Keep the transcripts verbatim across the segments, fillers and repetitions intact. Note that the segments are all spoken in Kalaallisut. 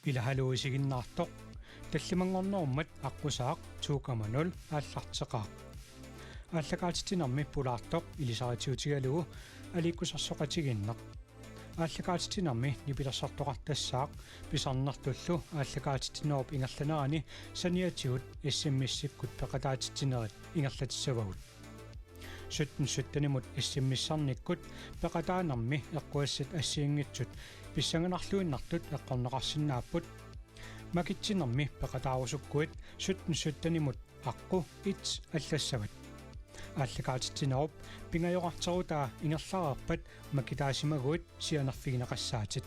Ila haluu isiginnaartoq. Tallimanngornerummat aqqusaaq to komma nul aallarteqaaq. Aallakaatitsinermi pulaartoq ilisaritiutigalugu aliikkusersoqatigiinneq. Aallakaatitsinermi nipilersortoqartassaaq pisarnertullu aallakaatitsinerup ingerlanerani saniatigut S M S-ikkut peqataatitsinerit ingerlatissavagut. Sytten sytten-imut S M S-ernikkut peqataanermi eqquassat assigiinngitsut pissanganarluinnartut eqqorneqarsinnaapput. Makitsinermi peqataarusukkuit sytten sytten-imut aqqut et allassavat. Aallakaatitsinerup pingajorarterutaa ingerlareerpat makitaasimaguit sianerfigineqassaatit.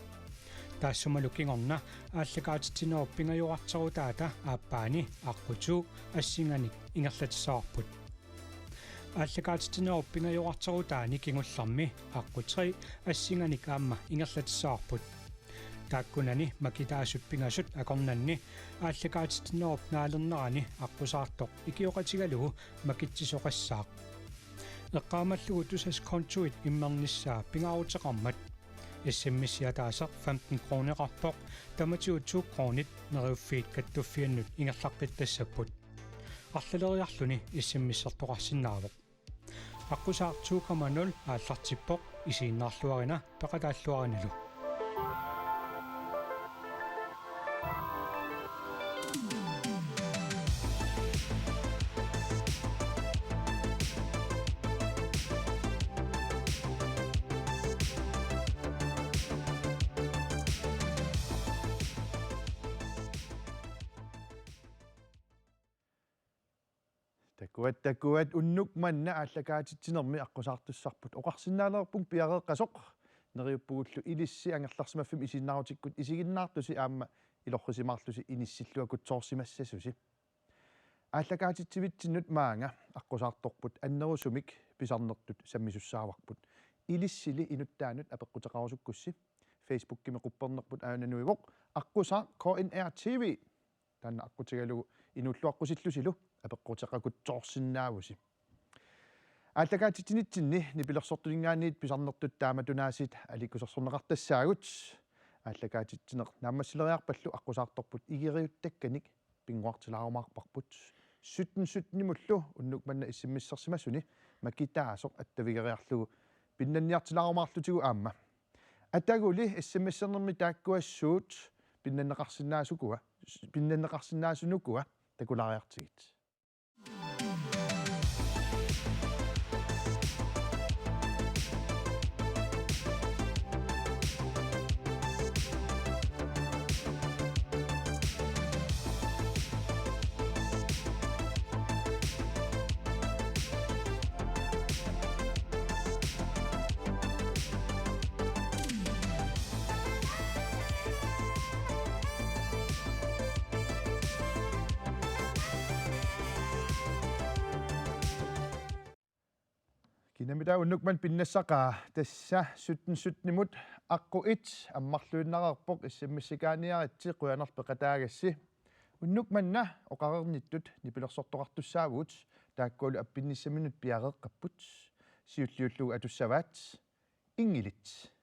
Taassumalu kingorna aallakaatitsinerup pingajorarterutaata aappaani aqqut to assinganik ingerlatissavarput. Aallakaatitsinerup pingajorarterutaani kingullermi aqqut tre assinganik aamma ingerlatissavarput. Taakkunani makitaasut pingasut akornanni aallakaatitsinerup naalernerani aqqusaartoq ikioqatigalugu makitsisoqassaaq. Eqqaamallugu Tusass kontuit immernissaa pingaaruteqarmat S M S-i ataaseq femten kroneqarpoq, tamatigut to kronit Neriuffiit Kattuffiannut ingerlaqqittassapput. Arlaleriarluni S M S-ertoqarsinnaavoq. Aqqusaaq to komma nul aallartippoq, isiginnaarluarina peqataalluarinalu. Takuat, takuat, unnuk manna aallakaatitsinermi aqqusaartussarput oqarsinnaalerpunga piareeqqasoq. Neriuppugullu ilissi angerlarsimaffimmi isiginnaarutikkut isiginnaartusi aamma ilorrisimaarlusi inissilluakutsoorsimassasusi. Aallakaatitsivitsinnut maanga aqqusaartorput annerusumik pisarnertut sammisussaavarput. Ilissili inuttaanut apeqquteqarusukkussi. Facebookimi quppernerput aana nuivoq aqqusaaq K N R T V. Taanna aqqutigalugu inuulluaqqusillusilu apeqquteqakutsoorsinnaavusi. Aallakaatitsinitsinni nipilersortuninngaanniit pisarnertut taamatunaasiit aliikkusersorneqartassaagut. Aallakaatitsineq naammassileriarpallu aqqusaartorput igeriuttakkanik pinnguartilaarumaarparput. Sytten sytten-imullu unnuk manna S M S-ersimasuni makitaasoq attavigeriarlugu pinnanniartilaarumaarlutigu aamma. Ataguli S M S-ernermi taakkua suut pinnanneqarsinnaasukua, pinnanneqarsinnaasunukua takulaariartigit. Kinamita unnuk manna pinnassaqaa, tassa sytten sytten-imut aqqut et ammarluinnareerpoq, S M S-ikaaniaritsi qujanarlu peqataagassi. Unnuk manna oqareernittut nipilersortoqartussaavugut, taakkualu appinnissaminut piareeqqapput. Siulliullugu atussavaat Inngilit.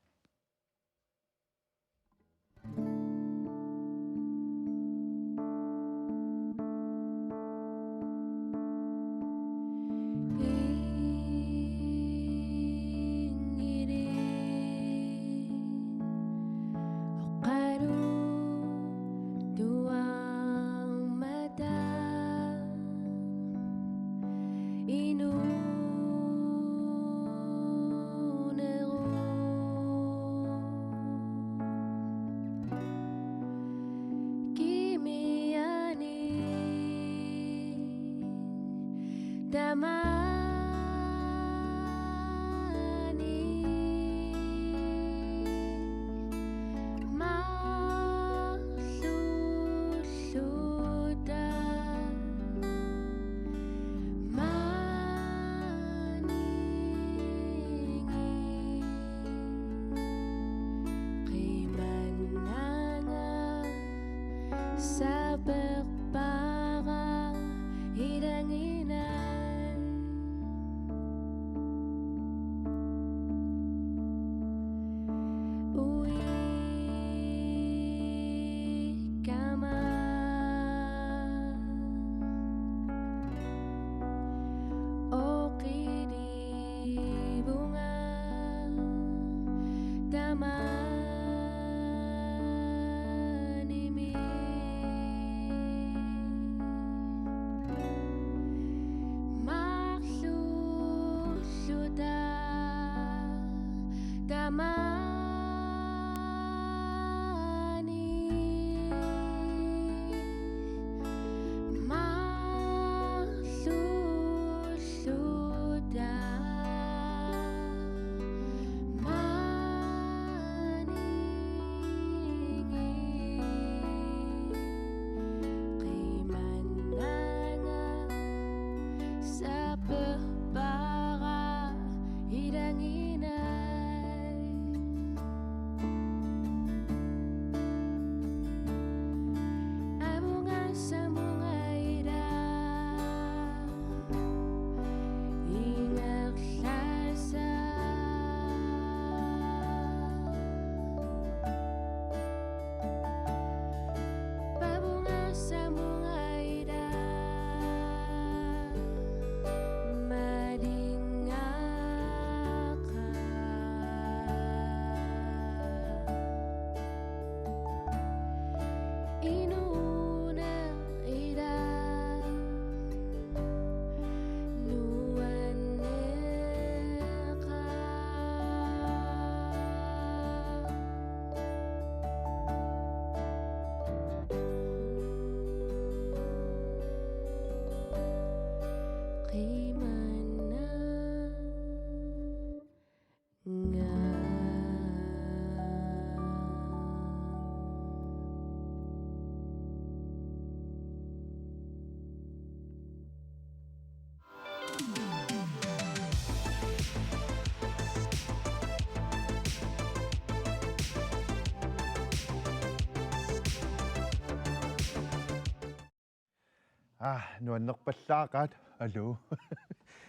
Ah, nuannerpallaaqaat. Aluu.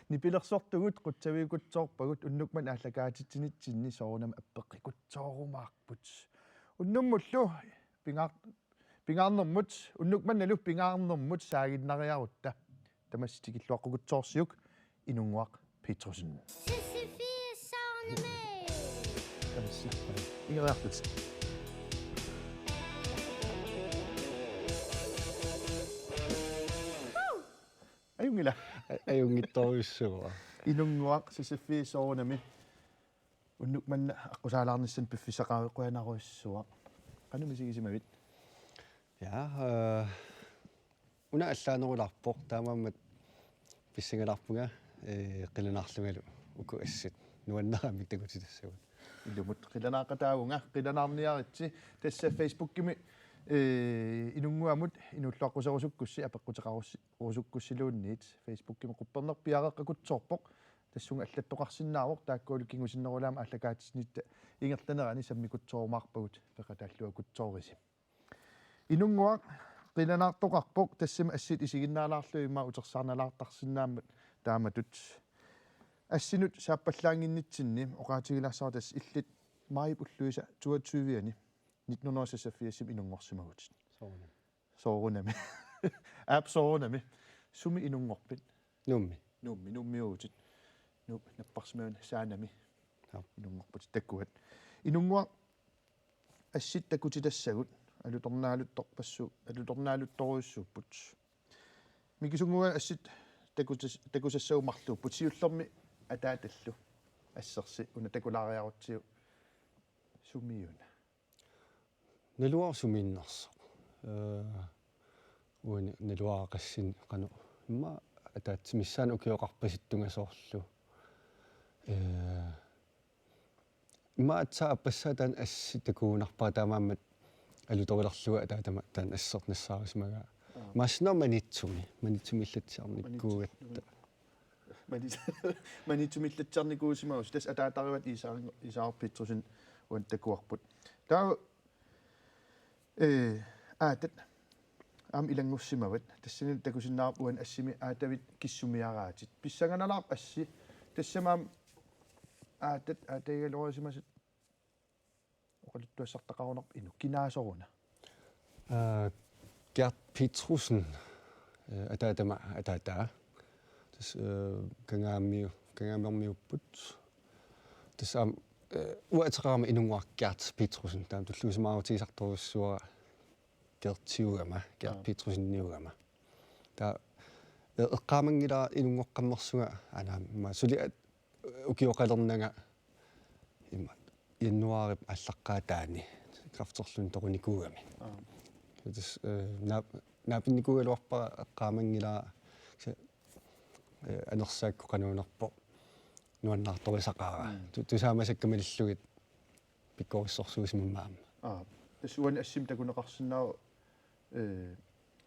Nipilersortugut qutsaviukutsoorpagut, unnuk manna aallakaatitsinitsinni soorunami appeqqikutsoorumaarput. Unnummullu pingaar-, pingaarnermut, unnuk mannalu pingaarnermut saaginnariarutta. Tamassi tikilluaqqukutsoorsiuk, Inunnguaq Petrussen. Sisifie Soorunami. Tamassi. Ingeriartut. Ajunngilaq. Ajunngitsorujussuuara. Inunnguaq Sisifie Soorunami. Unnuk manna aqqusaalaarnissannut piffissaqaavit, qujanarujussuaq. Qanoq misigisimavit? Ja, øh, una allaanerulaarpoq, taamaammat pissangalarpunga, øh, qilanaarlungalu uku assit nuannaramik takutitassagut. Ilumut qilanaaqataavunga, qilanaarniaritsi. Tassa Facebookimi, øh, Inunnguamut inuulluaqquserusukkussi apeqquteqarussi-, -rusukkussiluunniit. Facebookimi qupperneq piareeqqakutsoorpoq. Tassunga allattoqarsinnaavoq, taakkualu kingusinnerulaamik aallakaatitsinermi ingerlanerani sammikutsoorumaarpagut, peqataalluakutsoorisi. Inunnguaq qilanaartoqarpoq, tassami assit isiginnaalaarlugit immaqa utersaarnalaartarsinnaammat taamatut. Assinut saappallaannginnitsinni oqaatigilaassavara, tassa illit maajip ulluisa toogtyve-ani nitten hundrede og seksogfirs-imi inunngorsimavutit. Soorunami. Soorunami. Aap, soorunami. Sumi inunngorpit? Nuummi. Nuummi, Nuummiuuvutit. Nuup napparsimmavani Saanami. Joo. Inunngorputit, takuat. Inunnguaq, assit takutitassagut alutornaaluttorpassu-, alutornaaluttorujussuupput. Mikisunnguit assit takutas-, takusassagut marluupput, siullermik ataatallu assersi una takulaariarutsigu sumiuna? Naluara sumiinnersoq. Øh, uani naluara qassinik qanoq. Immaqa ataatsip missaani ukioqarpasittunga soorlu. Øh, immaqa aatsaat aappassaa taanna assit takugunarpara, taamaammat alutorilerlunga ataatama taanna asserneq nassaarisimagaa. Aa. Maassinnaavoq Maniitsumi, Maniitsumiillatsiarnikuugatta. Maniitsu-, Maniits-, Maniitsumiillatsiarnikuusimavusi, tassa ataatarivat Iisaar-, Iisaaraq Petrussen uani takuarput. Taava, øh, aatat aamma ilanngussimavat, tassani takusinnaavarput uani assimi aatavit kissumiaraatit. Pissanganalaarpoq assi, tassami aamma aatat, aatagigaluarisimasat oqaluttuassartaqarunarpoq inuk, kinaasoruna? Øh, Gert Petrussen, øh, ataatama ataataa. Tassa, øh, Kangaamiu-, Kangaamiormiuupput. Tassa aamma, øh, uanga ateqarama Inunnguaq Gert Petrussen. Taama tulluusimaarutigisartorujussuuara Gertiugama, Gert Aa. Petrusseniugama. Taava, øh, eqqaamanngilara inunngoqqammersunga, aana, aamma suli at-, ukioqalernanga immaqa januaarip aallaqqaataani kræfterluni toqunikuugami. Aa. Tassa, øh, naap-, naapinnikuugaluarpara, eqqaamanngilara, kisianni, øh, anersaakkut qanuunerpoq nuannaartorisaqaara. Mm. Tu-, tusaamasakka malillugit pikkorissorsuusimammat aamma. Aa, tassa uani assimi takuneqarsinnaavoq, øh,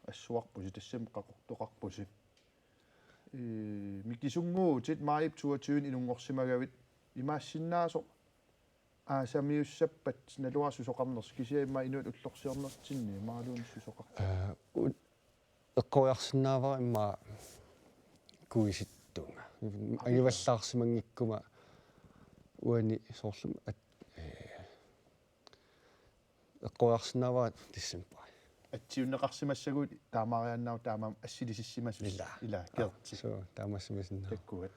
assuarpusi, tassami qaqortoqarpusi. Øh, mikisunnguuvutit maajip toogtyve-ani inunngorsimagavit, imaassinnaasoq aasamiussappat naluara susoqarnersoq, kisianni immaqa inuit ullorsiornertinni imaluunniit susoqartoq? Øh, u-, eqqoriarsinnaavara immaqa kuisittunga. Angivallaarsimanngikkuma uani soorlu at-, øh, eqqoriarsinnaavara decembari. Atsiunneqarsimassaguit taamaariaannaavoq, taamaammat assilisissimasoq. Ilaa. Ilaa, Gerti. Suu, taamaasimasinnaavoq. Takuat.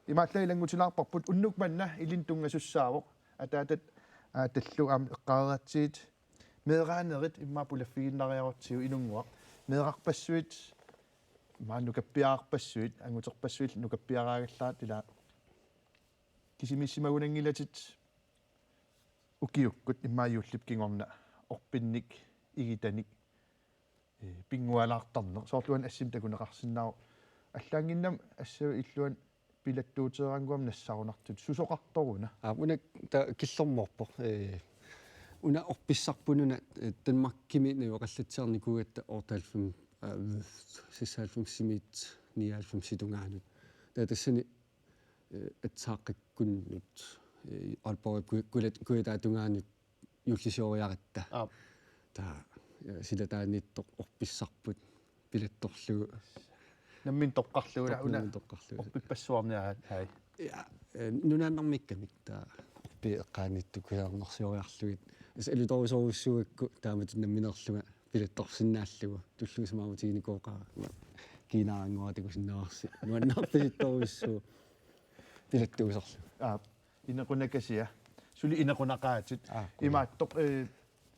Imaallaat ilanngutilaarparput, unnuk manna ilinnut tunngasussaasoq. Ataatat aatallu aamma eqqaareeratsigit. Meeraanerit immaqa pulaffigiinnariarutsigu, Inunnguaq. Meerarpassuit, immaqa nukappiararpassuit, anguterpassuit nukappiaraagallaat, ilaa. Kisimiissimagunanngilatit ukiukkut immaqa juullip kingorna orpinnik, igitanik, øh, pinngualaartarneq. Soorlu uani assimi takuneqarsinnaavoq. Allaannginnami assavut illuanni pilattuuteeraangama nassarunartut. Susoqartoruna? Aa, una ta-, killormoorpoq. Øh, una orpissarput una, øh, Danmarkimi najugaqallatsiarnikuugatta otteoghalvfems, øh, seksoghalvfemsimiit nioghalvfemsip tungaanut. Taava tassani øh, aatsaat qakkunnut, øh, Aalborg ku-, kulat-, kujataatungaanut juullisioriaratta. Aap. Taava, øh, silataaniittoq orpissarput. Pilattorlugu. Nammineq toqqarlugu una. Nammineq toqqarlugu. Orpippassuarniaraat, ai. Ja, eh, nunaannarmikkamik taava. Pi eqqaaniittukkut kusanarsioriarlugit. Asa alutorisorujussuugakku taamatut nammineerlunga pilattorsinnaallugu. Tulluusimaarutiginikuuqaara. Kiinaarannguara takusinnaavarsi. Nuannaarpasittorujussuuvoq. Pilattuusorlugu. Aa, inequnakasia. Suli inequnaqaatit. Aa, kuja. Imaattoq, eh,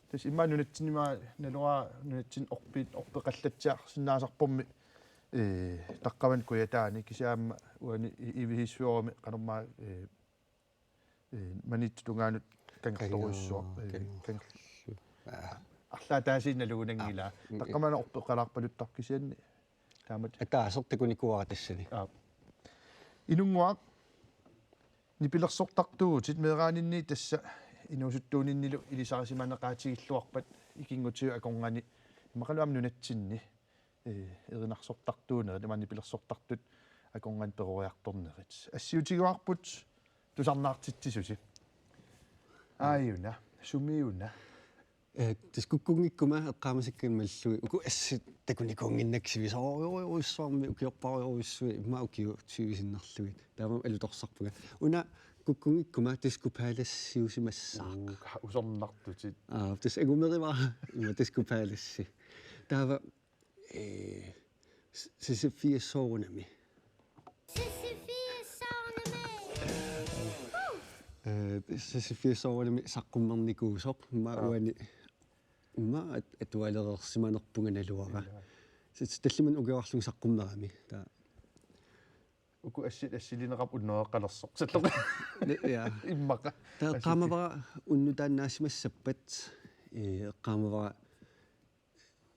tassa immaqa nunatsinni immaqa naluara nunatsinni orpi-, orpeqallatsiarsinnaasarpormi, eh, taqqavani kujataani kisianni aamma uani i-, ivisissuarmi qanormaa, eh, eh, Maniitsut tungaanut kangertorujussuaq, kangerlu-, eh, kangerlu-, kangerlu-, aa, arlaataasiinnalugunanngilaa. Aa, mm, taqqamani orpeqalaarpaluttarpoq kisianni taamatut. Ataaseq takunikuuara tassani. Aa. Inunnguaq, nipilersortartuuvutit meeraaninni tassa inuusuttuuninnilu ilisarisimaneqaatigilluarpat ikinngutigut akornanni immaqalu aamma nunatsinni, eh, erinarsortartuunerit, imaluunniit nipilersortartut akornanni peroriartornerit. Assiutigaarput tusarnaartitsisusi. Aajuna, sumiuna? Eh, tassa kukkunngikkuma eqqaamasakkannik mallugit. Uku assut takunikuunnginnakkit sivisoorujorujussuarmik ukiorpassuarujussuit immaqa ukiut tyve sinnerlugit. Taava alutorsarpunga. Una kukkunngikkuma Disco Palace-iusimassaaq. Uu, ka-, usornartutit. Aa, tassa angumerivara immaqa Disco Palace. Taava, eh, s-, sisiffiassoorunami. Sisiffiassoorunami. Eh, sisiffiassoorunami saqqummernikuusoq. Immaqa, aa, uani. Immaqa at-, atualereersimanerpunga naluara. Ila. Sit tallimanik ukiorarlunga saqqummerami. Taava. Uku assit assilineqarput unnereqqalersoq. Salloq. Ni-, ja. Immaqa. Taava assit. Eqqaamavara unnuk taanna aasimassappat, eh, eqqaamavara,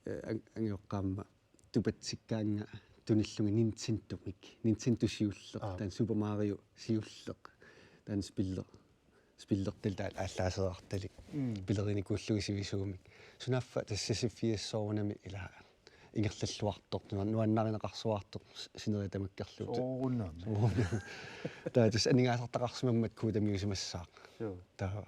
eh, ang-, angajoqqaamma tupatsikkaannga tunillunga Nintendomik. Nintendo siulleq. Aa. Taanna Super Mario siulleq. Taanna spiller-, spillertalik taanna aallaasereertalik. Mm. Spillerinikuullugu sivisuumik. Sunaaffa tassa sisiffiassoorunami ilaa ingerlalluartoq, nuan-, nuannarineqarsuartoq s-, sinerit tamakkerlugu. Soorunami. Soorunami. Taava tassa aningaasartaqarsimammat koodamiusimassaaq. Suu. Taava.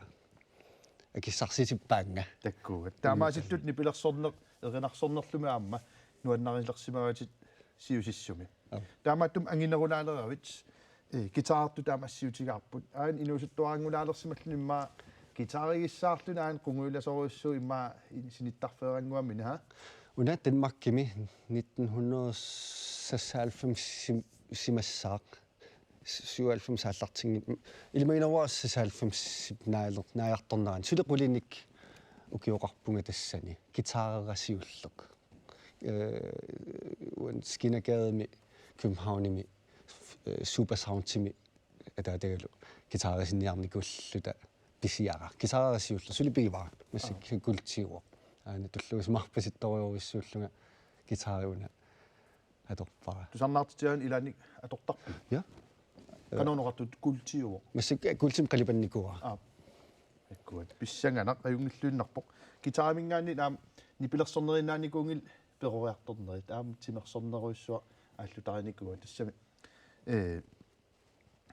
Akissarsisippaannga. Takkuuk. Taamaasillutit nipilersorneq, erinarsornerlumi aamma nuannarilersimavatit siusissumi. Aap. Taamaattumik anginerulaaleravit, eh, guitarertut taama assiutigaarput. Aana inuusuttuaranngulaalersimalluni immaqa guitarigissaarluni aana qungujulasorujussuuvoq immaqa in-, sinittarfeerannguamini, ha? Una Danmarkimi nitten hundrede seksoghalvfems sim-, simassaaq. Syvoghalvfems aallartinngit-, ilimaginera seksoghalvfemsip naaler-, naajartornerani. Suli qulinik ukioqarpunga tassani. Guitarera siulleq. Eh, uani Skinnergademi Københavnimi, eh, Super Soundimi ataatagalu guitarisinniarnikuulluta pisiara. Guitarera siulleq, suli pigivara. Massakkut. Aa. Kuultiuvoq. Aana tulluusimaarpasittorujussuullunga guitari una atorpara. Tusarnaartitsigaanni ilaanni atortarpit? Ja. Qanoq oqartut, kuultiuvoq? Massakkut, eh, kuultimik qalipannikuuara. Aa. Akkuat. Pissanganaq, ajunngilluinnarpoq. Guitariminngaanniit aamma nipilersorneriinnaanikuunngillat peroriartornerit. Aamma timersornerujussuaq aallutarinikuuaa tassami. Eh,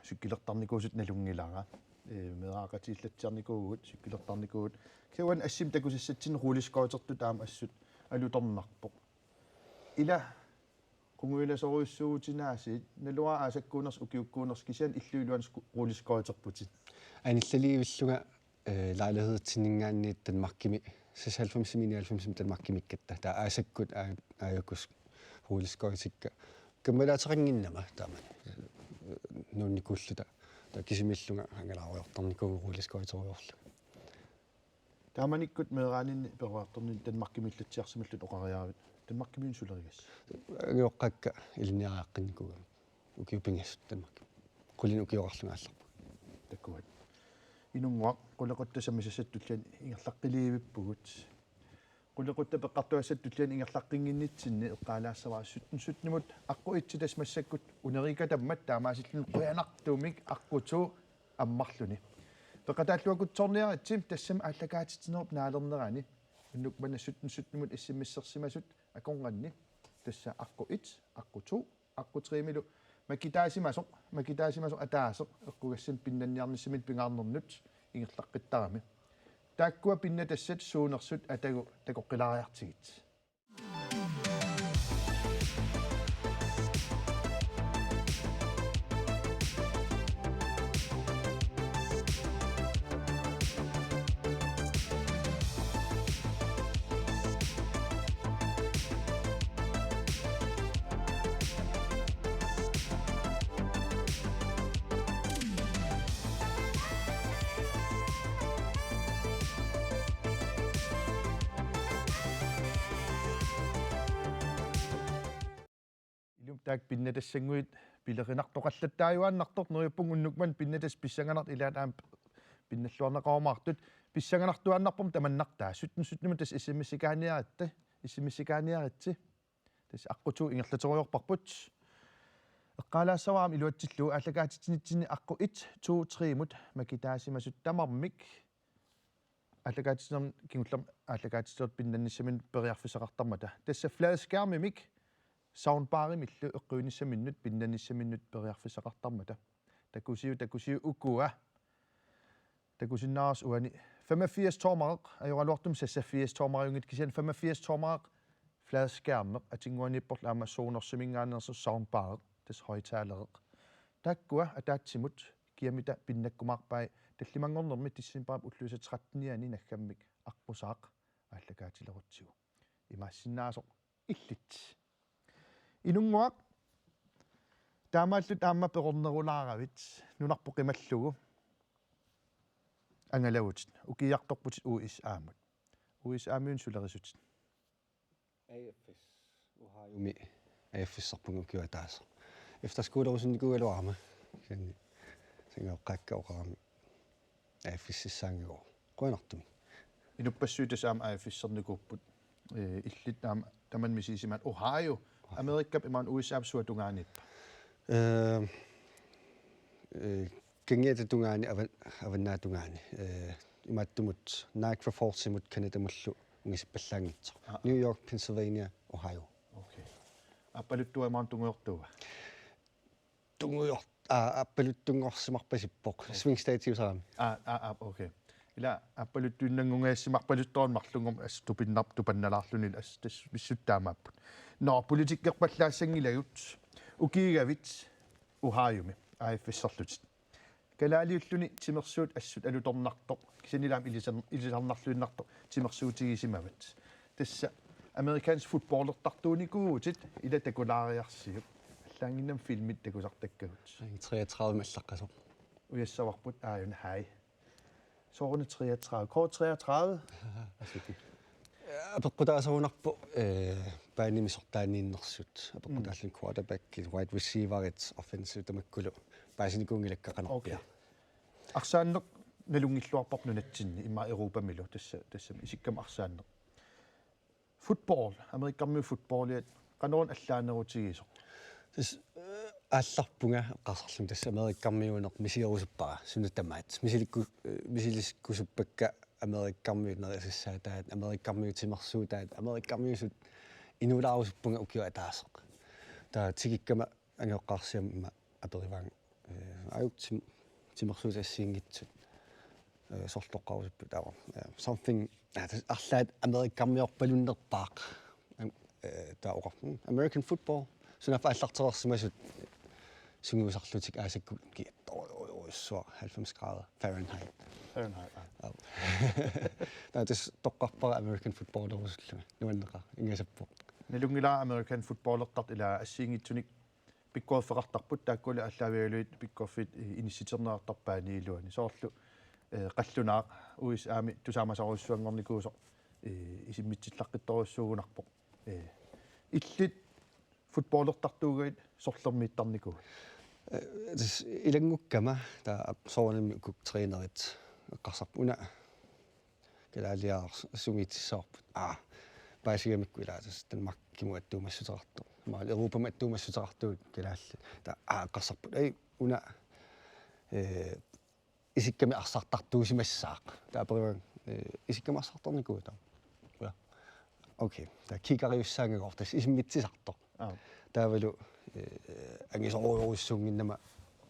cykelertarnikuusut nalunngilara. Eh, meeraaqatigiillatsiarnikuuvugut, cykelertarnikuuvugut. Kisianni assimi takusassatsinni rulleskøjtertut aamma assut alutornarpoq. Ila qungujulasorujussuuvutit aasiit, naluara aasakkuunersut ukiukkuunersut kisianni illup iluani sku-, rulleskøjterputit. Anillaliivillunga, eh, lejlighedstinninngaanniit Danmarkimi, seksoghalvfemsimi nioghalvfemsimi Danmarkimiikkatta. Taava aasakkut aa-, aajuku rulleskøjtikka. Kammalaateqannginnama taama. Nuunnikuulluta. Taava kisimiillunga angalaarujortarnikuuvugut rulleskøjterujoorlunga. Taamanikkut meeraaninni peroriartorninni Danmarkimiillatsiarsimallutit oqariaravit. Danmarkimiunut sulerigassi? Angajoqqaakka ilinniariaqqinnikuugamik. Ukiut pingasut Danmarkimi. Qulinik ukioqarlunga aallarpunga. Takkuat. Inunnguaq, qulequttat sammisassat tulliani ingerlaqqiliivippugut. Qulequttat peqqartuassat tulliani ingerlaqqinnginnittsinni eqqaalaassavara sytten sytten-imut aqqut et, tassa massakkut uneriikkatammat taamaasilluni qujanartumik aqqut to ammarluni. Peqataalluakkutsoorniaritsi, tassami aallakaatitsinerup naalernerani unnuk manna sytten sytten-imut S M S-ersimasut akornanni, tassa aqqut et, aqqut to, aqqut tre-milu makitaasimasoq, makitaasimasoq ataaseq eqqugassanut pinnanniarnissaminnut pingaarnernut ingerlaqqittarami. Taakkua pinnatassat suunersut atagu takoqqilaariartigit. Taakku pinnattassannguit pilerinartoqallattaajuaannartoq, neriuppunga unnuk manna pinnattassat pissanganartut, ilaat aamma pinnalluarneqarumaartut. Pissanganartuaannarpormi tamannartaa. Sytten sytten tassa S M S-ikaaniaritsi. S M S-ikaaniaritsi. Tassa aqqut ingerlaterujoorparput. Eqqaalaassavara aamma iluatsillugu aallakaatitsinitsinni aqqut et, to, tre-mut makitaasimasut tamarmik aallakaatitsinermi kingullermi aallakaatitsinertut pinnannissaminnut periarfissaqartarmata. Tassa fladskærmimik soundbarimillu eqquinnissaminnut pinnannissaminnut periarfissaqartarmata. Takusiuk, takusiuk ukua. Takusinnaavarsi uani femogfirs tommereq, ajoraluartumik seksogfirs tommeriunngitsoq, kisianni femogfirs tommereq fladskærmeq, atinnguaniipporlu aamma Sonorsiminngaanneersoq soundbareq, tassa højttalereq. Taakkua ataatsimut kiamita pinnakkumaarpai, tallimanngornermi decembarip ulluisa trettenianni naggammik aqqusaaq aallakaatilerutsigu. Imaassinnaasoq illit. Inunnguaq, taamaallutit aamma peqornerulaaravit, nunarput qimallugu angalavutit, ukiiartorputit U S A-mut. U S A-miunut sulerisutit? A F S, Ohiomi A F S-erpunga ukioq ataaseq. Efterskolerusunnikuugaluarama. Kisianni sangajoqqaakka oqarami A F S-issaanngikkaluarlunga. Qujanartumik. Inuppassuit tassa aamma A F S-ernikuupput. Ee, illit aamma tamanna misigisimavit, Ohio. Ohio. Amerikap imaluunniit U S A-p sua tungaaniippa? Ee, ee, Kangiata tungaani, avan-, avannaata tungaani. Ee, imaattumut Niagara Falls-imut Canadamullu ungasippallaanngitsoq. Aa. New York, Pennsylvania, Ohio. Okay. Aappaluttuaq imaluunniit tungujortuua? Tungujor-, aa, aappaluttunngorsimarpasippoq. Oh. Swing state-iusarami. Aa, aa, aa, okay. Ila aappaluttuinnanngungajassimarpaluttoq marlunngormat assut tupinnar-, tupannalaarluni assut tassa pissutsit taamaapput. Nå, politikkerpallaassanngilagut, ukiigavit Ohiomi A F S-erlutit. Kalaaliulluni timersuut assut alutornartoq, kisiannili aamma ilisar-, ilisarnarluinnartoq timersuutigisimavat. Tassa amerikansk fodboldertartuunikuuvutit, ila takulaariarsiuk. Allaannginnami filmit takusartakkagut. Treogtredive allaqqasoq. Ujassavarput aajuna, hej. Sooruna treogtredive? K treogtredive? Asiki. Apeqqutaasorunarpoq, eh, banimi sortaaniinnersut. Apeqqutaalluni quarterbackit, wide receiverit, offensive tamakkulu paasinikuunngilakka qanarpiaq. Okay. Arsaanneq nalunngilluarparput nunatsinni, immaqa Europamilu, tassa, tassami isikkamik arsaanneq. Fodbold, Amerikkarmiut fodboldiat, qanoruna allaanerutigisoq? Tassa, eh, aallarpunga eqqarsarlunga tassa Amerikkarmiuuneq misigerusuppara suna tamaat. Misilikku-, eh, misilikkusuppakka Amerikkarmiut nerisassaataat, Amerikkarmiut timersuutaat, Amerikkarmiusut inuulaarusuppunga ukioq ataaseq. Taava tikikkama angajoqqaarsiama aperivaanga, eh, aajuku tim-, timersuutit assigiinngitsut, eh, sorleq oqarusuppit taava. Eh, something, ah, tassa arlaat Amerikkarmiorpalunnerpaaq. Am-, eh, taava oqarpoq, mm, American football. Sunaaffa aallartereersimasut sungiusarlutik aasakkut ki-, to-, to-, to-, halvfems grader Fahrenheit. Fahrenheit, aa. Aa. Taava tassa toqqarpara American footballerusullunga. Nuanneqaaq, ingasappoq. Nalunngilara American footballertartut, ila assigiinngitsunik pikkoriffeqartarput, taakkuli aallaavigalugit pikkoriffiit, eh, inissiterneqartarpaat iluani. Soorlu, eh, qallunaaq U S A-mi tusaamasorujussuanngornikuusoq, eh, isimmitsillaqqittorujussuugunarpoq. Eh, illit fodboldertartuugavit sorlermiittarnikuuit? Eh, tassa ilanngukkama taava soorunami uku trænerit eqqarsarput una kalaaliaarsumiitissarput. Aa, paasigamikku ila tassa Danmarkimut attuumassuteqartoq. Imaluunniit Europamut attuumassuteqartugut kalaallit. Taava, aa, eqqarsarput. Ai, una, eh, isikkamik arsartartuusimassaaq. Taava aperivaanga, eh, isikkamik arsartarnikuuit taava? Ja. Okay, taava kickeriussaangagooq tassa isimmitsisartoq. Aa. Taavalu, eh, angisoorujussuunnginnama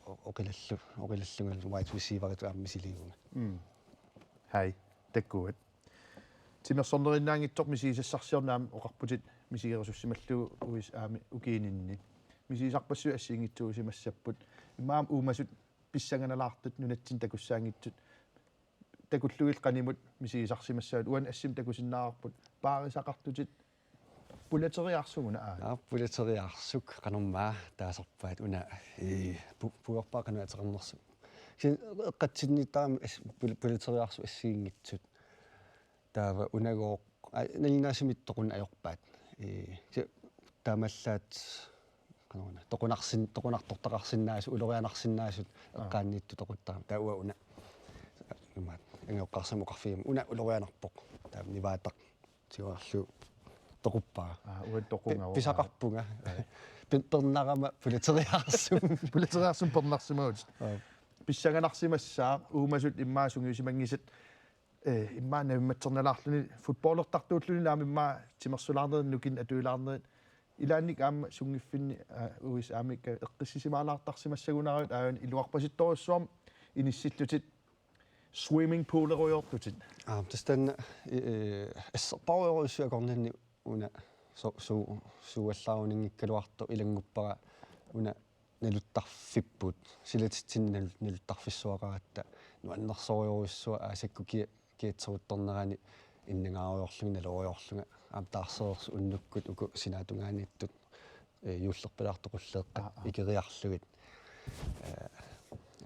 o-, oqilallu-, oqilallungalu wide receiveritut aamma misiliivunga. Mm. Hej, takkuat. Timersornerinnaanngitsoq misigisassarsiorneq aamma oqarputit misigerisussimallugu U S A-mi ukiininni. Misigisarpassuit assigiinngitsuusimassapput. Immaqa aamma uumasut pissanganalaartut nunatsinni takussaanngitsut. Takullugit qanimut misigisarsimassavatit, uani assimik takusinnaavarput, paarisaqartutit, pulateriaarsuk una aana. Aa, pulateriaarsuk qanormaa taasarpaat una, ii, pu-, puiorpaa qanoq ateqarnersoq. Kisianni eqqatsinniittarami as-, pul-, pulateriaarsuk assigiinngitsut. Taava unagooq, aa, nalinginnaasumiittoq una ajorpaat. Ii, kisianni taamaallaat qanoruna, toqunarsin-, toqunartortaqarsinnaasut, ulorianarsinnaasut Aa. eqqaanniittut toquttarami. Taava uanga una, imaat, angajoqqaarsimasoq oqarfigaara, una ulorianarpoq. Taava nivaataq siuarlu toquppara. Aa, uanga toqunngavoq. Pi-, pisaqarpunga. Aa. Pi-, pernarama pulateriaarsum. Pulateriaarsum pernarsimavutit. Aa. Pissanganarsimassaaq uumasut immaqa sungiusimanngisat, eh, immaqa navimmatsernalaarluni, fodboldertartuulluni aamma immaqa timersulaarnerit, nukinnik atuilaarnerit. Ilaannik aamma sunngiffinni, aa, U S A-miikka eqqissisimaalaartarsimassagunaaravit, aajuna iluarpasittorujussuarmik inissillutit swimming poolirujoortutit. Aa, tassa taanna, eh, asserparujorujussuit akornanni una su-, su-, suuallaarunanngikkaluartoq ilannguppara una naluttarfipput, silatitsinni nal-, naluttarfissuaqaratta nuannersorujussuaq, aa, sakkukiaq kiatseruttornerani innangaarujoorlunga, naloriorlunga, aamma taarsereersut unnukkut uku sinaatungaaniittut, eh, juullerpilaartoq qulleeqqat Aa, aa. ikeriarlugit, eh,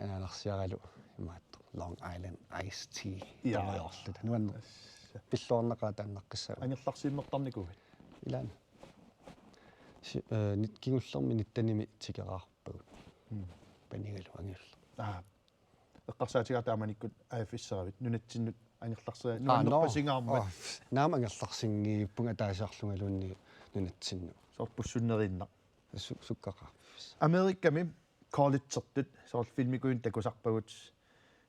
anaanarsiaralu imaattoq Long Island Iced Tea Ja. tamarujorluta. Nuanneq. Tassa. Pilluarnaqaataannaqqissaaq. Angerlarsiimmertarnikuuit? Ilaana. Si-, eh, nit-, kingullermi nittenimi tikeraarpagut. Mm. Panigalu angajulleq. Aa. Eqqarsaatigaara taamanikkut A F S-eravit, nunatsinnut angerlarsia-, Aa, nå. nuannerpasingaarmat. Åh, naamik angerlarsinngiippunga ataasiarlungaluunniit nunatsinnut. Soorlu pussunneriinnaq. Su-, sukkaqarfis. Amerikami collegertut, soorlu filmikujunnik takusarpagut,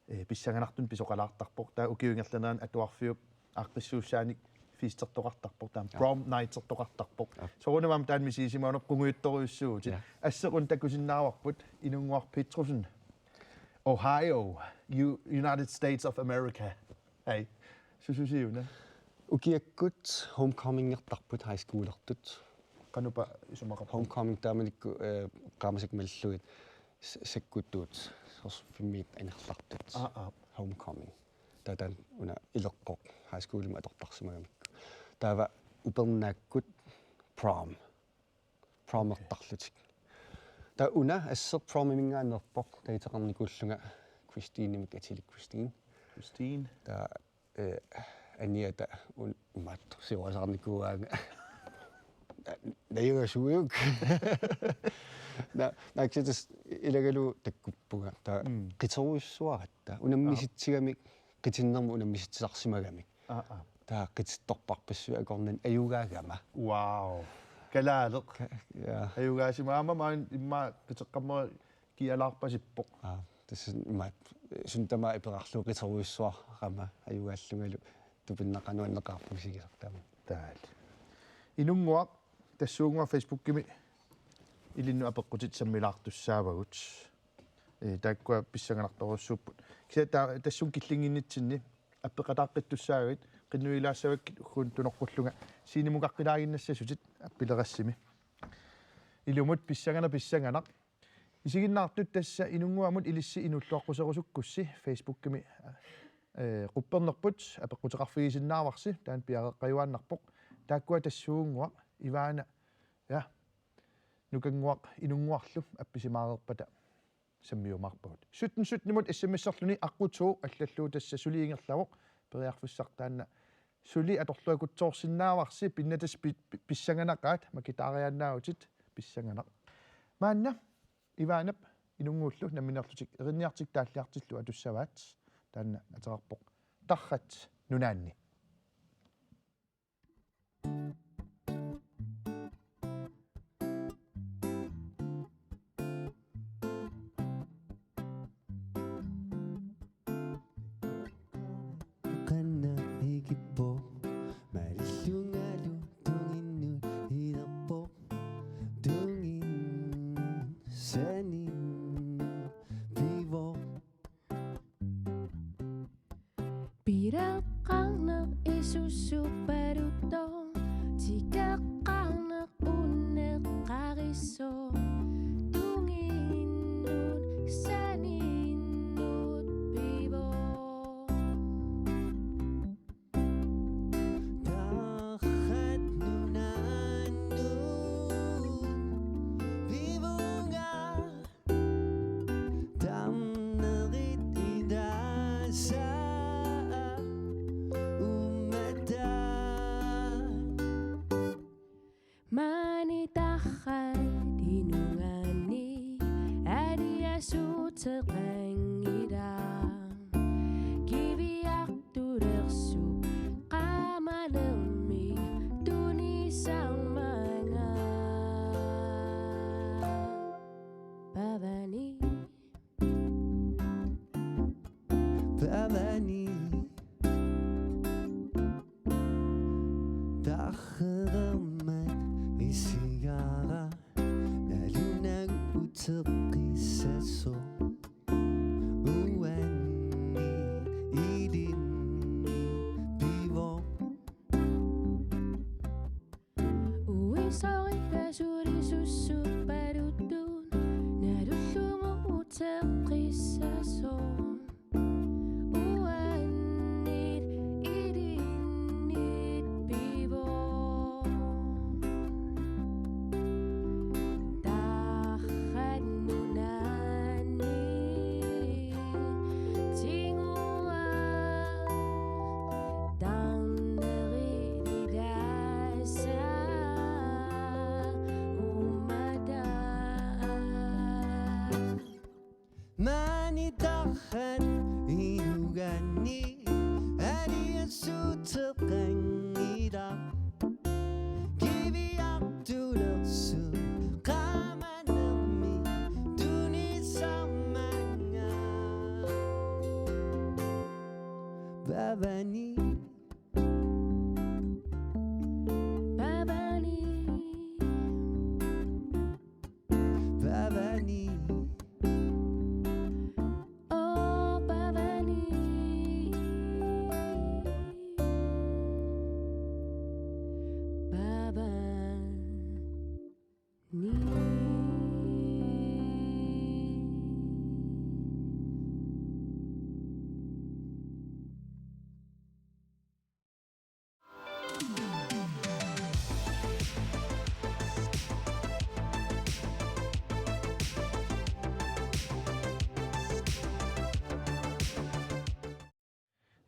eh, pissanganartunik pisoqalaartarpoq. Taava ukiup ingerlanerani atuarfiup aaqqissuussaanik festertoqartarpoq, taanna Ja. prom nightertoqartarpoq. Ja. Soorunami aamma taanna misigisimagaluarpoq, qungujuttorujussuuvutit. Ja. Asseq una takusinnaavarput, Inunnguaq Petrussen. Ohio, U-, United States of America. Hej. Sususiuna? Ukiakkut homecomingertarput high schoolertut. Qanupa isumaqarpa? Homecoming taamanikkut, eh, qaamasakkut mallugit s-, sakkutuut, soorlu fimmiit angerlartut. Aa, aa. Homecoming. Taava taanna una ileqqoq high schoolimi atortarsimagamikku. Taava upernaakkut prom. Promertarlutik. Taava una asseq promiminngaanneerpoq, taava iteqarnikuullunga Christinemik atilik Christine. Christine. Taava, eh, aniata un-, imaattoq siuasaarnikuuaanga. Najugasujuk. Na, naaksatas ilagalugu takkuppunga. Taava Mm. qiterujussuaratta. Unammisitsigamik, qitinnermut unammisitsisimagaluarlugu. Aa, aa. Taava qitittorparpassuit akornanni ajugaagama. Wow. Kalaaleq. Ka-, ja. Ajugaasimagama maani immaqa qiteqqammerata kialaarpasippoq. Aa, tassa imaat, suut tamaasa iperarlugu qiterujussuarama ajugaallungalu tupinnaqaaq, nuanneqaaq misigisartama. Taal. Inunnguaq, tassuunnguaq Facebookimi ilinnut apeqqutit sammilaartussaavagut. Ee, taakkua pissanganartorujussuupput. Kisianni ta-, tassunga killinnginnitsinni apeqqutaaqqittussaagavit, qinnuigilaassavakkit ugguuna tunoqqullunga, Sinemukaqqilaannginnassasutit appilerassimi. Ilumut pissanganaq, pissanganaq. Isiginnaartut tassa Inunnguamut ilissi inuulluaqquserusukkussi Facebookimi, ee, quppernerput apeqquteqarfigisinnaavarsi, taanna piareeqqajuaannarpoq. Taakkua tassuunnguaq Ivana, ja, Nukannguaq Inunnguarlu appisimaareerpata sammiumaarpagut. Sytten sytten-imut S M S-erluni aqqut to allallugu, tassa suli ingerlavoq, periarfissaq taanna suli atorluakutsoorsinnaavarsi, pinnattaaq pi-, pi-, pissanganaqaat, makitaariaannaavutit, pissanganaq. Maanna Ivanap Inunnguullu nammineerlutik erinniartik taalliartillu atussavaat, taanna ateqarpoq Tarrat Nunaanni. Qanna ikippoq, malillungalu tunginnut ilerpoq, tunginnut saninnut pivoq. Pileqqaarneq isussup paluttoq, tikeqqaarneq unneqqarissoq, tunginnut saninnut pivoq. Tarrat Nunaannut pivunga. Tamnerit idaasa ummata. Maani Tarrat Inunnguaq. Suuteqanngilaq kiviartulersup qaamanermi tunisarmanga. Pavani. Pavani. Tarrereermat isigara nalunagu uteqqissasoq. Uannit ilinnit pivoq. Uisorita suli sussup paluttut nalullugu uteqqissasoq. Uannit ilinnit pivoq. Tarraq nunani tiguaq. Tarnerit ilaasa ummata. Maani tarraq iluani aliasuteqanngilaq. Kiviartulersup qaamanermi tunisarmanga. Pavani. Pavani. Pavani. Oh, Pavani. Pavani.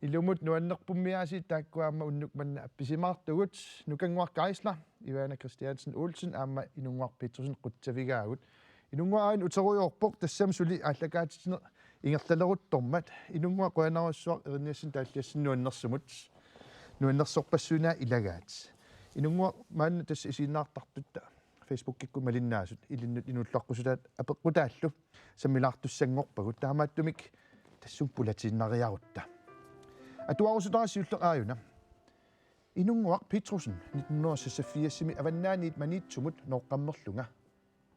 Ilumut nuannerpummiaasiit taakku aamma unnuk manna appisimaartugut. Nukannguaq Geisler, Ivana Christiansen Olsen aamma Inunnguaq Petrussen qutsavigaagut. Inunnguaq aajuna uterujoorpoq, tassami suli aallakaatitsineq ingerlaleruttormat. Inunnguaq, qujanarsuaq erinniassani taalliassani nuannersumut. Nuannersorpassuinaa ilagaat. Inunnguaq, maanna tassa isiginnaartartutta Facebookikkut malinnaasut ilinnut inuullaqqusutaat apeqqutaallu sammilaartussanngorpagut, taamaattumik tassunga pulatiinnariarutta. Atuarusutara siulleq aajuna. Inunnguaq Petrussen, nitten hundrede og seksogfirsimi Avannaaniit Maniitsumut nooqqammerlunga.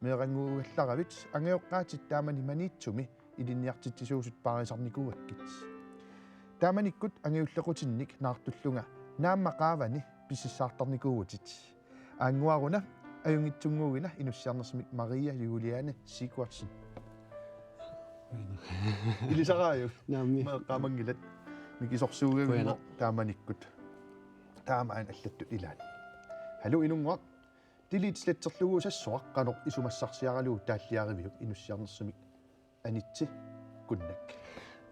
Meerannguugallaravit, angajoqqaatit taamani Maniitsumi ilinniartitsisuusut paarisarnikuuakkit. Taamanikkut angajullequtinnik naartullunga naamma qaavani pisissaartarnikuuvutit. Aannguaruna, ajunngitsunnguugina inussiarnersumik Maria Juliane Sigurdsen. Ilisaraajuk? Naammi. Meeqqamanngilat. Mikisorsuugaluarpoq. Qujanaq. Taamanikkut. Taama aana allattut ilaat. Haluu Inunnguaq. Deletet sletterlugu sassuaq qanoq isumassarsiaralugu taalliariviuk inussiarnersumik Anitsi Kunnak?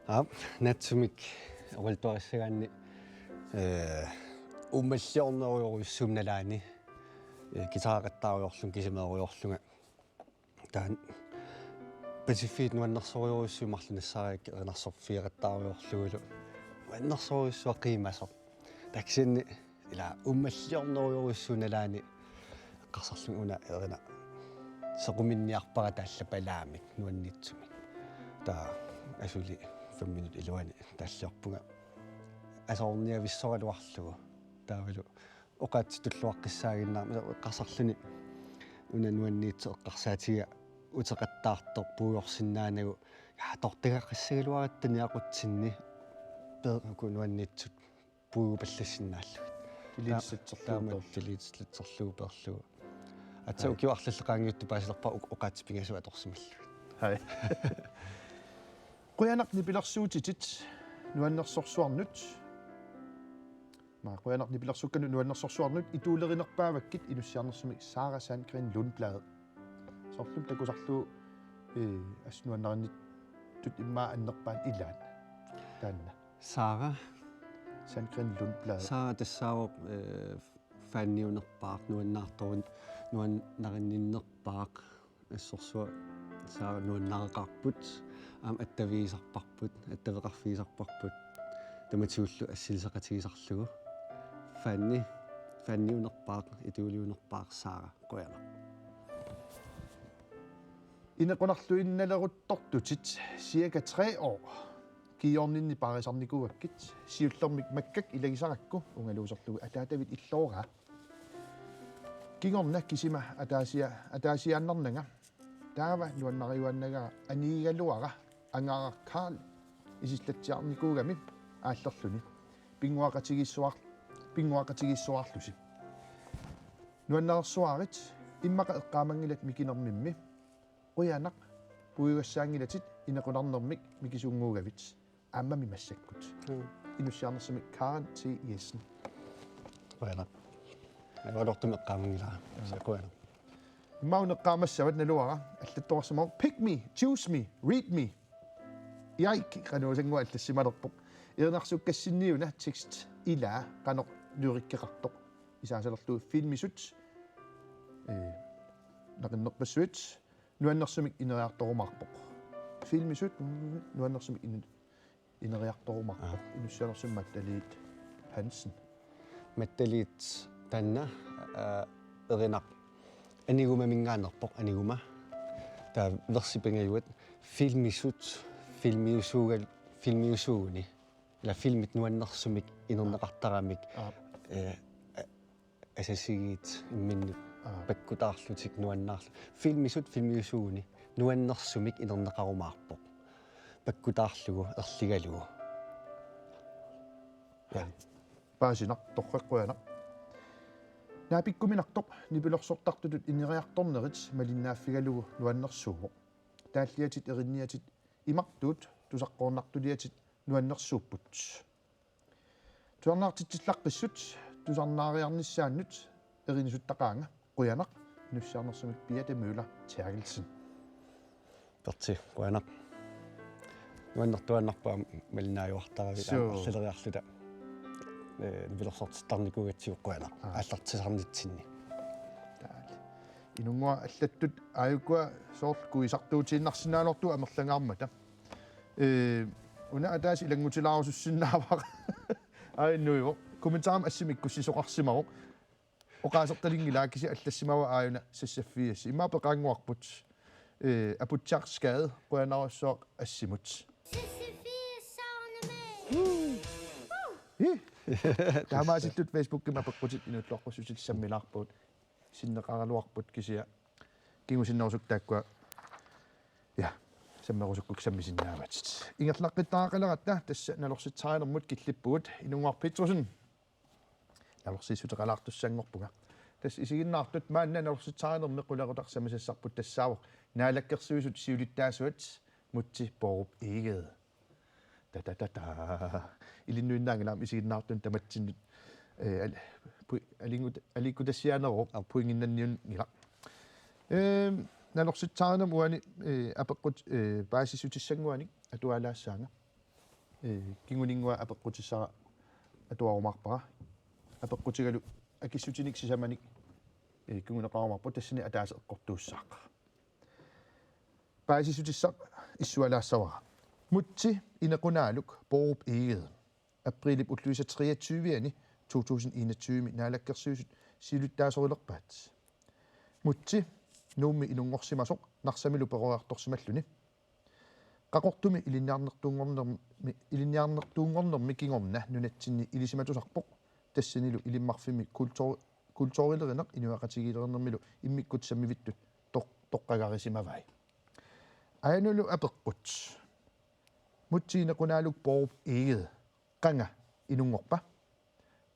Aap, naatsumik oqaluttuarissagaanni, eh, uummalliornerujorujussuummat nalaani, eh, guitaraqattaarujoorlunga, kisimeerujoorlunga. Taanna Pacific nuannersorujussuuvoq, marluk nassaarigakkit erinarsorfigeqattaarujoorlugulu. Nuannersorujussuaq qiimasoq. Taava kisianni ila uummalliornerujorujussuuvoq nalaani eqqarsarlunga una erina sequminniarpara taallapalaamik nuanniitsumik. Taava asuli fem minut iluani taalliorpunga asoorniavissoraluarlugu. Taavalu oqaatsit tulluaqqissaaginnarmata eqqarsarluni una nuanniitsoq eqqarsaatigiga uteqattaartoq puigorsinnaanagu, ja, tortagaqassagaluaratta niaqutsinni peeruku nuanniitsut puigupallassinnaallugit. Deletet sletterlugu. Taama peerlugu. Deletet sletterlugu peerlugu. Aatsaat. Hai. Ukioq arlallit qaangiuttut paasilerpara uk-, oqaatsit pingasut atorsimallugit. Hai. Qujanaq nipilersuutitit nuannersorsuarnut. Maa, qujanaq nipilersukkanut nuannersorsuarnut, ituulerinerpaavakkit inussiarnersumik Sara Sandgreen Lundblad. Soorlumi takusarlugu, eh, assut nuannarinnittutit immaqa annerpaat ilaat. Taanna. Sara. Sandgreen Lundblad. Sara tassaavoq, eh, faniunerpaaq, nuannaartorun-, nuannarinninnerpaaq. Assorsuaq Saara nuannareqaarput, aamma attavigisarparput, attaveqarfigisarparput. Tamatigullu assiliseqatigisarlugu. Fanni, fanniunerpaaq, ituuliunerpaaq Saara, qujanaq. Inequnarluinnaleruttortutit cirka tre år. Kiiorninni paarisarnikuugakkit, siullermik makkak ilagisarakku ungaluuserlugu ataatavit illooraa. Kingorna kisima ataasia-, ataasiaannarnanga. Taava nuannariuaannagara anigigaluara angara Karl isillatsiarnikuugami aallerluni. Pinnguaqatigiissuar-, pinnguaqatigiissuarlusi. Nuannareersuarit, immaqa eqqaamanngilat mikinermimmi. Qujanaq, puigugassaanngilatit inequnarnermik mikisunnguugavit. Aammami massakkut. Mm. Inussiarnersumik Karen T. Jessen. Qujanaq. Ajoraluartumik eqqaamanngilara. Mm. Qujanaq. Immaqa una eqqaamassavat naluara, allattoqarsimavoq, "Pick me, choose me, read me." Eik, qanoq usanngua allassimalerpoq. Erinarsukkassinniuna tekst ilaa qanoq lyrikkeqartoq. Isaasalerlugu filmisut, ee, naqinnerpassuit, nuannersumik ineriartorumaarpoq. Filmisut, mm, nuannersumik in-, ineriartorumaarpoq. Aa. Inussiarnersummi Mattaliit Hansen. Mattaliit taanna, aa, erinaq anigumaminngaanneerpoq, aniguma. Taava versi pingajuat filmisut, filmiusuugal-, filmiusuuguni. Ila filmit nuannersumik inerneqartaramik. Aa. Ee, a-, asasigiit imminnut. Aa. Pakkutaarlutik nuannaarlu-. Filmisut filmiusuuguni nuannersumik inerneqarumaarpoq. Pakkutaarlugu, erligalugu. Ja. Paasinaq, torrak, qujanaq. Naapikkuminartoq nipilersortartutut ineriartornerit malinnaaffigalugu nuannersuuvoq. Taalliatit erinniatit imartuut tusaqqoornartuliatit nuannersuupput. Tusarnaartitsillaqqissut tusarnaariarnissaannut erinisuttaqaanga, qujanaq, inussiarnersumik Pia Møller Terkelsen. Perti, qujanaq. Nuannertuaannarpoq aamma malinnaajuartaravit. Suu. Aamma arlaleriarluta, ee, nipilersortittarnikuugatsigu, qujanaq. Aa. Aallartisarnitsinni. Taali. Inunngua allattut aajukua soorlu kuisartuutiinnarsinnaanertut amerlangaarmata. Ee, una ataaseq ilanngutilaarusussinnaavara. Aajuna nuivoq. Kommentarimi assimi ikkussisoqarsimavoq. Oqaasertalinngilaa, kisianni allassimavoq aajuna seksogfirs. Immaqa peqaannguarput. Ee, Aputsiaq Skade, qujanarsuaq assimut. Ih. Taamaasilluta Facebookimi apeqqutit inuulluaqqussutit sammilaarpagut. Sinneqaraluarput kisianni kingusinnerusukkut taakkua. Ja, sammerusukkukku sammisinnaavatit. Ingerlaqqittariaqaleratta tassa nalorsitsisarinermut killippugut, Inunnguaq Petrussen. Nalorsiissuteqalaartussanngorpunga. Tassa isiginnaartut maanna nalorsitsisarinermi qulequtaq sammisassarput tassaavoq Naalakkersuisut siulittaasuat Múte Bourup Egede. Ta, ta, ta, ta. Ilinnuinnaanngilaq aamma isiginnaartunut tamatsinnut, ee, al-, pu-, alinngut-, aliikkutassiaaneruvoq. Aap. Pointinnanniunngilaq. Ehm, nalorsitsisarinermi uani, ee, apeqqut-, ee, paasissutissannguanik atualaassaanga. Ee, kinguninngua apeqqutissara atuarumaarpara. Apeqqutigalu akissutinik sisamanik, ee, kinguneqarumaarpoq, tassani ataaseq eqqortuussaaq. Paasissutissaq issualaassavara. Múte Inequnaaluk Bourup Egede. Aprilip ulluisa treogtyve-ani to tusind enogtyve-mi Naalakkersuisut siulittaasorilerpaat. Múte Nuummi inunngorsimasoq Narsamilu peroriartorsimalluni. Qaqortumi ilinniarnertuunngornermi, ilinniarnertuunngornermi kingorna nunatsinni ilisimatusarpoq, tassanilu Ilimmarfimmi kultur-, kulturilerineq inuiaqatigiilerinermilu immikkut sammivittut toq-, toqqagarisimavai. Aajunulu apeqqut: Múte Inequnaaluk Bourup Egede qanga inunngorpa?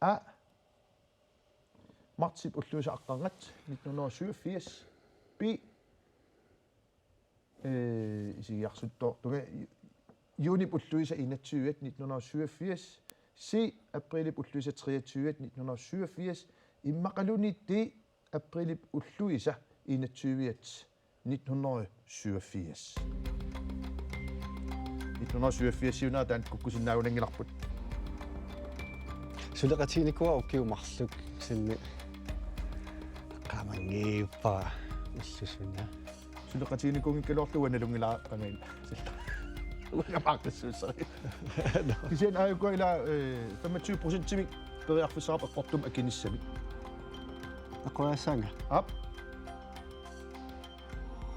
A: Martsip ulluisa aqqarngat nitten hundrede og syvogfirs. B: Øh, isigiarsuttoortunga, ju-, juunip ulluisa enogtyve nitten hundrede og syvogfirs. C: Aprilip ulluisa treogtyve nitten hundrede og syvogfirs. Immaqaluunniit D: Aprilip ulluisa enogtyve nitten hundrede og syvogfirs. Nitten hundrede og syvogfirs-iunera taanna kukkusinnaagunanngilarput. Suleqatiginikuuara ukiut marluk, kisianni eqqaamanngippara ullut suna. Uleqatiginikuunngikkaluarlugu uanga nalunngilara qangain. Uanga maaqissuussari. Kisianni aajuku ila, eh, femogtyve procentimik periarfissaqarpoq eqqortumik akinissamik. Eqqoriassaanga. Aap.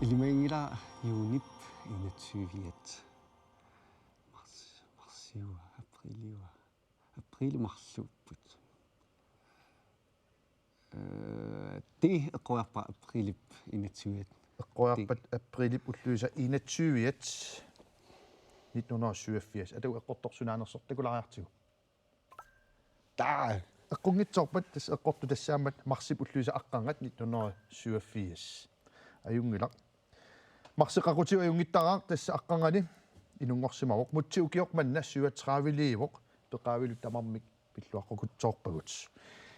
Ilimaginngilara juunip enogtyve-at. Mars, marsiua, apriliua. Aprili marluupput. Øh, det eqqoriarpara aprilip enogtyve. Eqqoriarpat aprilip ulluisa enogtyve-at nitten hundrede og syvogfirs. Atagu eqqortorsunaannersoq takulaariartigu. Taa! Eqqunngitsoorpat tassa eqqortut tassaammat marsip ulluisa aqqarngat nitten hundrede og syvogfirs. Ajunngilaq. Marsi qaqutigut ajunngittaraaq tassa aqqarnganni inunngorsimavoq. Mutsi ukioq manna syvogtredive-liivoq, peqaavilu tamarmik pilluaqqukutsoorpagut.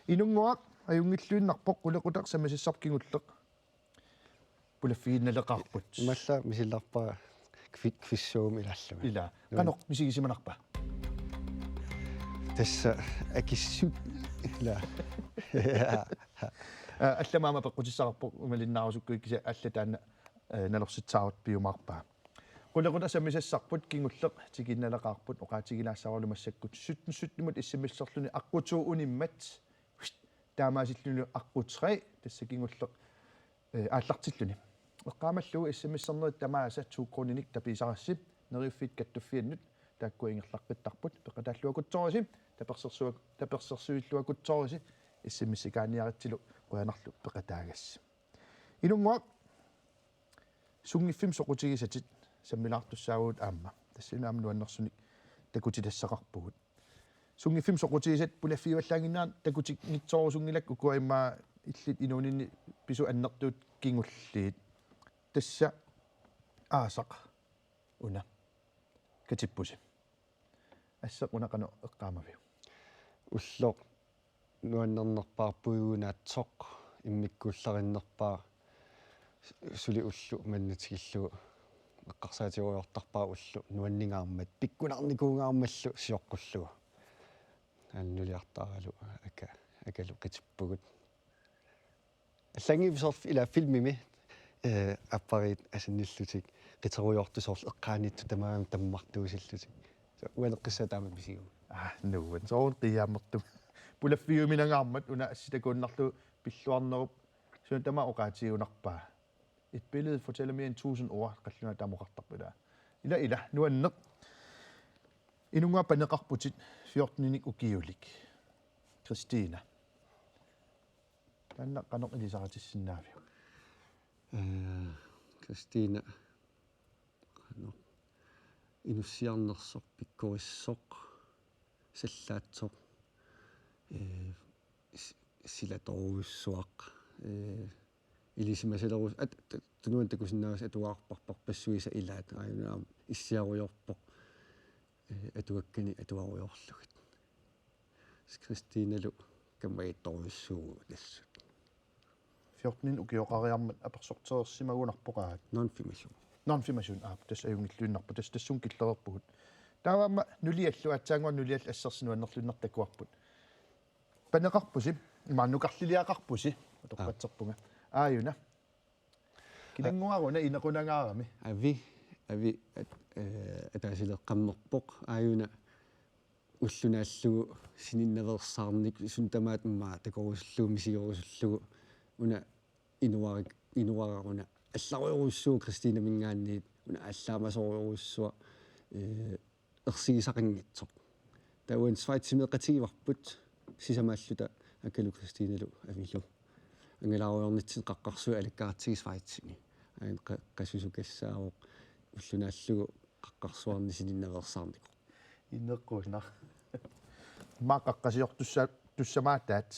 Inunnguaq ajunngilluinnarpoq, qulequtaq sammisassarput kingulleq pulaffiginnaleqaarput. Imaallaat misilaarpara kvi-, quizsuugami ilaallunga. Ila. Qanoq misigisimanarpa? Tassa akissut. Ila. Aa, allamik aamma peqqutissaqarpoq, imalinnaarusukkuit kisianni allat taanna, eh, nalorsitsisarput piumaarpaa. Qulequtaq sammisassarput kingulleq tikiinnaleqaarput, oqaatigilaassavara massakkut sytten sytten-imut S M S-erluni aqqut to unimmat, taamaasilluni aqqut tre, tassa kingulleq, eh, aallartilluni. Eqqaamallugu S M S-ernerit tamaasa to kroninik tapiisarassi, Neriuffiit Kattuffiannut taakkua ingerlaqqittarput, peqataalluakutsoorisi, tapersersuak-, tapersersuilluakutsoorisi, S M S-ikaaniaritsilu qujanarlu peqataagassi. Inunnguaq, sunngiffimmi soqutigisatit sammilaartussaavugut aamma. Tassani aamma nuannersunik takutitassaqarpugut. Sunngiffimmi soqutigisatit pulaffigivallaannginnera takutinngitsoorusunngilakka ukua immaqa illit inuuninni pisut annertuut kingulliit. Tassa aasaq una katippusi. Asseq una qanoq eqqaamaviuk? Ulloq nuannernerpaaq puigunaatsoq, immikkuullarinnerpaaq, suli ulloq manna tikillugu eqqarsaatigerujoortarpara ulloq nuanningaarmat, pikkunarnikuungaarmallu sioqqullugu. Annuliartaaralu aka-, akalu qitippugut. Allaanngivik soorlu ila filmimi, eh, aappariit asannillutik qiterujoortut soorlu eqqaaniittut tamaasa tammartuusillutik. Soorlu uaneqqissaaq taama misigivut. Aa, nuann'. Soorlu qiiaammertumik. Pulaffigiuminangaarmat una assitakuunnarlugu pilluarnerup suna tamaat oqaatigigunarpaa. Et billede fortæller mere end tusind ord, qallunaat taama oqartarput ila. Ila, ila, nuanneq. Inunnguaq paneqarputit fjorteninik ukiulik. Kristina. Taanna qanoq ilisaritissinnaaviuk? Eh, Kristina, qanoq, inussiarnersoq, pikkorissoq, sallaatsoq, eh, s-, silatoorujussuaq, eh, ilisimasalerus-, at-, t-, tunuani takusinnaavarsi atuarparparpassuisa ilaat, aajuna aamma issiarujoorpoq, eh, atuakkani atuarujoorlugit. Kristinalu kammagiittorujussuuvugut assut. Fjorteninik ukioqariarmat apersortereersimagunarpoq aat. Nonfimation. Nonfimation, aap, tassa ajunngilluinnarpoq, tassa tassunga killereerpugut. Taava aamma nuliallu, aatsaannguaq nuliallu assersuut nuannerluinnartut takuarput. Paneqarpusi, imaannukarliliaqarpusi, utoqqatserpunga. Aajuna. Kilannguaruna inequnangaarami. Avi, avi, at-, eh, ataasileeqqammerpoq. Aajuna ulloq naallugu sininnaveersaarnikoq suna tamaat immaqa takorusullugu misigerusullugu una inuarik-, inuaraq una allarujorujussuaq Kristinaminngaanniit una aallaamasarujorujussuaq, eh, ersigisaqanngitsoq. Taava uani Schweizimeeqatigivarput sisamaalluta akalu Kristinalu avilu. Angalaarujoornitsinni qaqqarsuit alakkaratsigit Schweizimi. Aajuna qa-, qasusukassaavoq ulloq naallugu qaqqarsuarnik sininnaveersaarnikoq. Inequnaq. Immaqa qaqqasiortussa-, tussamaataat.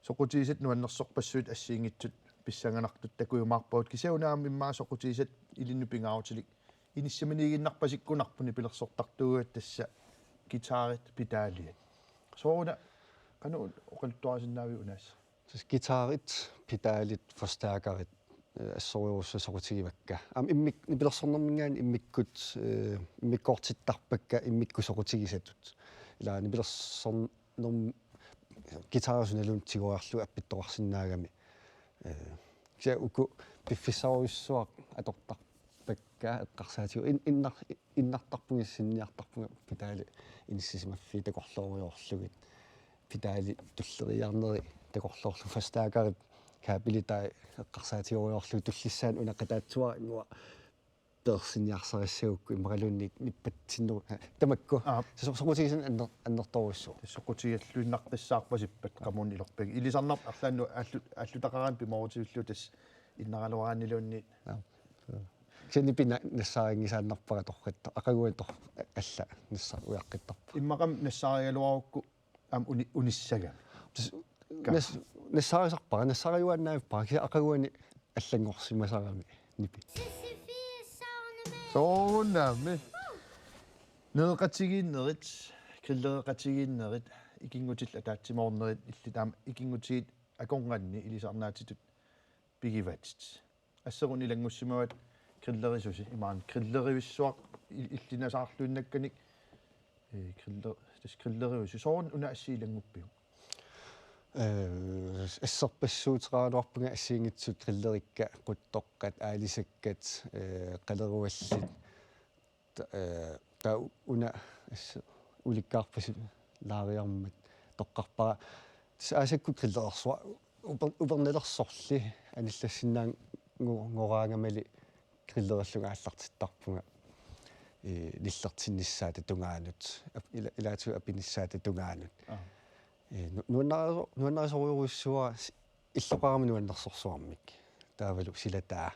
Soqutigisatit nuannersorpassuit assigiinngitsut pissanganartut takujumaarpagut, kisianni una aamma immaqa soqutigisatit ilinnut pingaarutilik inissaminiiginnarpasikkunarput nipilersortartuugatta, tassa guitarit, pedaliat. Sooruna qanoq oqaluttuarisinnaaviuk unaasiit? Tassa guitarit, pedalit, forstærkerit, eh, assorujussuaq soqutigivakka. Aamma immik-, nipilersornerminngaanniit immikkut, eh, immikkoortittarpakka immikkut soqutigisatut. Ila nipilersornerm-, guitari sunaluunniit tigoriarlugu appittoqarsinnaagami, eh, Kisianni uku piffissarujussuaq atortarpakka eqqarsaatigalugu in-, innar-, innartarpunga, sinniartarpunga pedali inissisimaffiit takorloorujoorlugit. Pedali tulleriiaarneri takorloorlugit, forstærkerit kabelitai eqqarsaatigerujoorlugit, tullissaani una qataatsuarannguaq peersinniarsarissagukku immaqaluunniit nippatsinneru-, tamakku. Aap. Tassa soqutigisat anner-, annertoorujussuuvoq. Tassa soqutigalluinnartussaarpasippat qamuuna ilerpigit. Ilisarnarpoq arlaannut aallu-, aallutaqaraanni pimoorutigalugit tassa innaraluaraanniluunniit. Aap. Kisianni nipi nassaarinngisaannarpara torrattoq. Aqaguani tor-, alla nassaariaqqittarpara. Immaqa nassaarigaluarukku aamma uni-, unissagami. Tassa Ka- nas-, nassaarisarpara, nassaariuaannaavippara, kisianni aqaguani allanngorsimasarami nipi. Soorunami. Nereqatigiinnerit, grillereqatigiinnerit, ikinngutillu ataatsimoornerit, illit aamma ikinngutit akornanni ilisarnaatitut pigivatit. Asseq una ilanngussimavatit grillerisusi, imaluunniit grillerivissuaq i-, illit nasaarluinnakkanik, ee, griller-, tassa grilleriusi. Sooruna una asseq ilannguppiuk? Ee, asserpassuuteqaraluarpunga assigiinngitsut grillerikkat, quttoqqat, aalisakkat, ee, qaleruallit. Ta-, ee, taava una asseq ulikkaarpasippoq laariarmat toqqarpara. Tassa aasakkut grillerersua-, uper-, upernalersorli anillassinnaanngo-, ngoraangamali grillerillunga aallartittarpunga, ee, nillertinnissaata tungaanut, ap-, ila-, ilaatigut apinissaata tungaanut. Aa. Ee, nu-, nuannariso-, nuannarisorujussuuara s-, illoqarami nuannersorsuarmik. Taavalu silataa a-,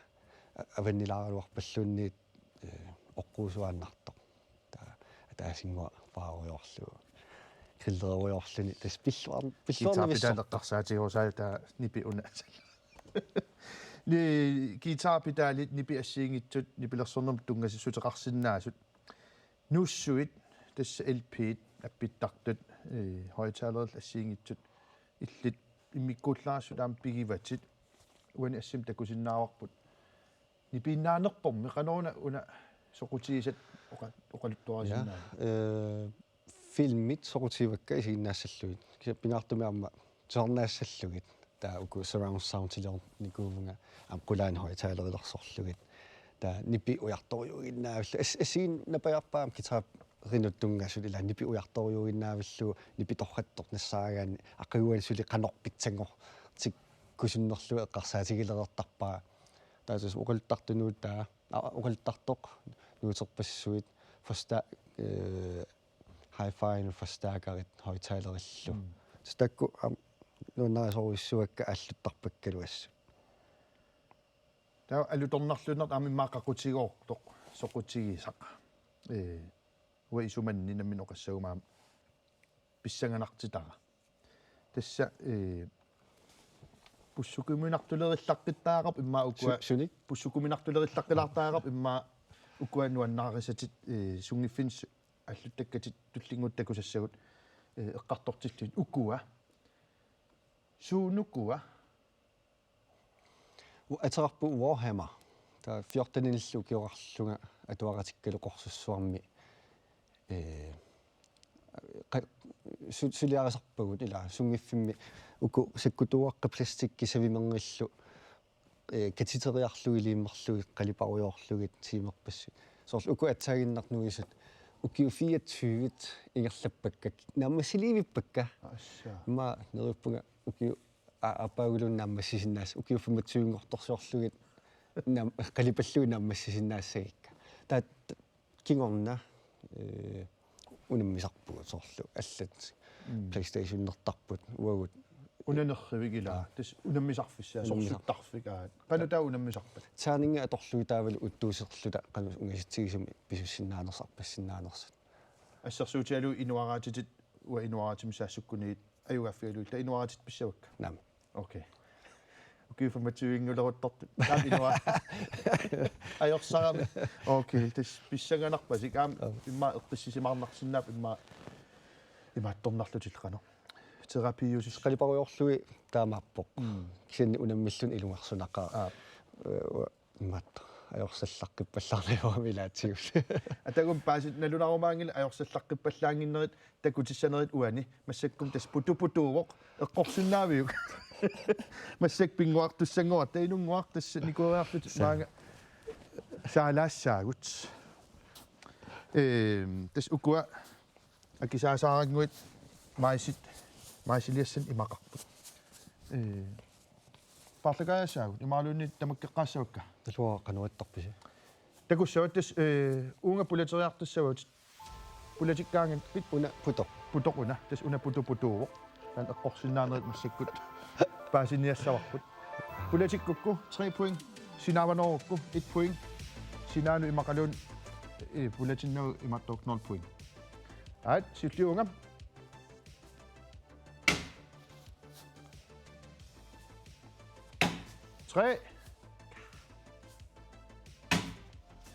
avannilaaraluarpalluunniit, ee, oqquusuaannartoq. Taava ataasinnguaq paarujoorlugu. Grillerujoorluni tassa pilluar-, pilluarnavissor-. Guitarpedali eqqarsaatigerusai taava nipi una. Ni-, guitarpedalit nipi assigiinngitsut nipilersornermut tunngasissuteqarsinnaasut. Nuussuit, tassa L P-t, appittartut, ee, højttalerit assigiinngitsut, illit immikkuullarissut aamma pigivatit, uani assimi takusinnaavarput. Nipiinnaanerpormi, qanoruna una soqutigisat oqa-, oqaluttuarisinnaavit? Ja, ee, filmit soqutigivakka isiginnaassallugit. Kisianni pingaartumik aamma tusarnaassallugit. Taava uku surround soundiliornikuuvunga aamma qulaani højttalerilersorlugit. Taava nipi ujartorujuiginnaavillugu. As-, assigiinnapajaarpara aamma guitarinut tunngasut, ila nipi ujartorujuiginnaavillugu, nipi torrattoq nassaarigaanni aqaguani suli qanoq pitsanngortikkusunnerlugu eqqarsaatigilereertarpara. Taava tassa oqaluttartut nuutaa, aa, oqaluttartoq, nuuterpassuit, forstær-, ee, hi-fi-nut forstærkerit højttalerillu. Mm. Tassa taakku aamma nuannarisorujussuakka aalluttarpakkalu assut. Taava alutornarluinnartoq aamma immaqa qaqutigoortoq soqutigisaq. Ee, uanga isumanni nammineq oqassaguma aamma pissanganartitara. Tassa, ee, pussukuminartulerillaqqittariaqarpoq immaqa ukua. Su-, sunik? Pussukuminartulerillaqqilaartariaqarpoq immaqa ukua nuannaarisatit, ee, sunngiffinni s-, aalluttakkatit tullinnguutit takusassagut, ee, eqqartortillugit ukua. Suunukua? U-, ateqarpoq Warhammer. Taava fjortenillu ukioqarlunga atuaqatikkalu qorsussuarmi, ee, qa-, su-, suliarisarpagut, ila sunngiffimmi uku sakkutuuaqqat plastikkit savimerngillu, ee, katiteeriarlugit, liimerlugit, qaliparujoorlugit tiimerpassuit. Soorlu uku aatsaannguaq nuisut ukiut fireogtyve ingerlappakka, naammassiliivippakka. Assa. Immaqa neriuppunga ukiut a-, aappaaguluunniit naammassisinnaassapput, ukiut femogtyvenngortorsiorlugit naam-, qalipallugit naammassisinnaassagikka. Taava t-, kingorna, ee, unammisarpugut soorlu allat. Mm. PlayStationertarput uagut. Unanerrivik ila. Aa. Tassa unammisarfissaa, unammisar-, sorsuttarfik, aa. Qanoq taava unammisarpat? Terningi atorlugit taavalu uttuuserluta qanoq ungasitsigisumik pisussinnaanersut, arpassinnaanersut. Assersuutigalugu inuaraatitit, uanga inuaraatimissaassukkuniit ajugaaffigaluit, taava inuaraatitit pissavakka? Naamik. Okay. Ukiut femogtyvenngortortut. Taava inua-. Ajorsarami. Okay, tassa pissanganarpasik. Aamma, aap, immaqa eqqissisimaarnarsinnaapput immaqa imaattornarlutillu qanoq. Terapiusis. Qaliparujoorlugit taamaappoq. Mm. Kisianni unammilluni ilungersunaqaaq. Aap. Ee, uanga imaattoq. ajorsallaqqippallaarnagu ilaatigut. Atagu paasit nalunarumaanngilaq ajorsallaqqippallaannginnerit takutissanerit uani, massakkut tassa putuputuuvoq, eqqorsinnaaviuk? Massakkut pinnguartussanngorput, taava Inunnguaq tassa nikueriarlutit. Sa- maanga saalaassaagut. Ehm, tassa ukua akisaasarannguit majsit, majsiliassanik imaqarput. Ee, paarlakaajaassaagut, imaluunniit tamakkeqqaassavakka? Taava qanoq ittorpisi? Takussavat tassa, ee, uunga pulateriartussavatit. Pulatikkaangat pit- Una putoq. Putoq una, tassa una putuputuuvoq. Taanna eqqorsinnaanerit massakkut paasiniassavarput. Pulatikkukku tre point, sinaavanoorukku et point, sinaanut imaqaluunniit, ee, pulatinnagu imaattoq nul point. Aat, siulliuvunga. Tre.